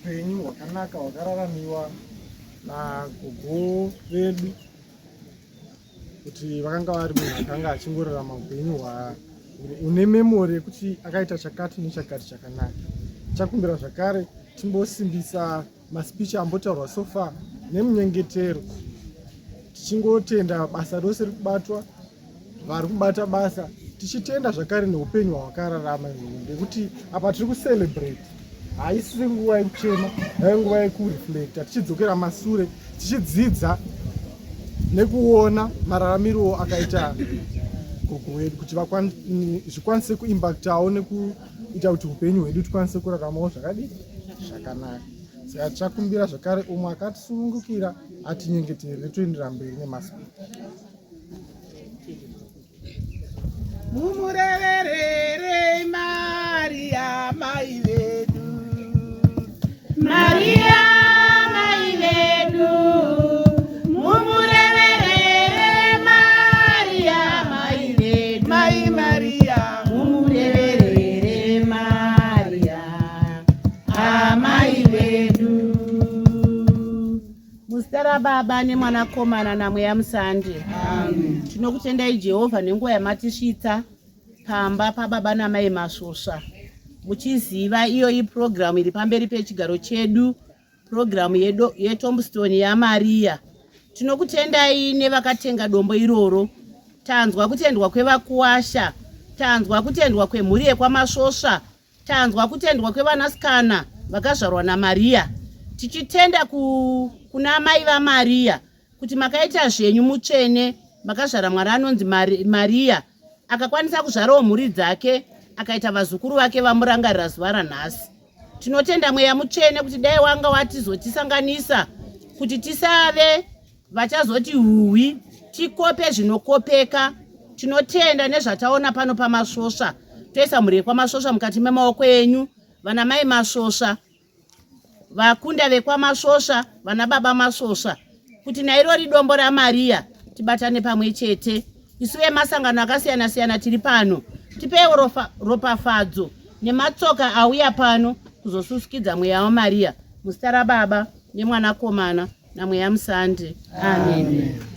Upenyu hwakanaka hwakararamiwa nagogo vedu kuti vakanga vari munhu akanga achingorarama upenyu une memori yekuti akaita chakati nechakati chakanaka. Chakumbira zvakare timbosimbisa maspeech ambotaurwa so far nemunyengetero tichingotenda basa rose riri kubatwa vari kubata basa tichitenda zvakare neupenyu hwawakararama iwewe ndekuti apa tiri kucelebrate. Haisiri nguva yekuchema, yave nguva yekureflecta tichidzokera masure tichidzidza nekuona mararamirowo akaita gogo wedu kuti zvikwanise kuimbaktawo nekuita kuti upenyu hwedu tikwanise kuraramawo zvakadii zvakanaka. Saka tichakumbira zvakare umwe akatisunungukira atinyengeterere toendera mberi nemaspeech. Mumureverere Maria mai vedu. Maria mai vedu. Mumureverere Maria mai vedu. Mai Maria. Mumureverere Maria amai vedu. Muzita raBaba neMwanakomana naMweya Musande. Tinokutendai Jehovha nenguva yamatisvitsa pamba pababa namai Masvosva. Muchiziva iyo ipurogiramu iri pamberi pechigaro chedu, purogiramu yetombstone yaMariya. Tinokutendai nevakatenga dombo iroro. Tanzwa kutendwa kwevakuwasha, tanzwa kutendwa kwemhuri yekwaMasvosva. Tanzwa kutendwa kwevanasikana vakazvarwa naMaria, tichitenda ku, kuna amai vaMaria kuti makaita zvenyu mutsvene, makazvara mwana anonzi Mari, Maria akakwanisa kuzvarawo mhuri dzake akaita vazukuru vake vamurangarira zuva ranhasi. Tinotenda mweya mutsvene kuti dai wanga watizotisanganisa kuti tisave vachazoti huhwi tikope zvinokopeka tinotenda nezvataona pano pamasvosva toisa mhuri yekwamasvosva mukati memaoko enyu vana mai masvosva vakunda vekwamasvosva vana baba masvosva kuti nairori dombo ramariya tibatane pamwe chete isu vemasangano akasiyana siyana tiri pano tipewo ropafadzo nematsoka auya pano kuzosusikidza mweya wamariya muzita rababa nemwanakomana namweya musande amen, amen.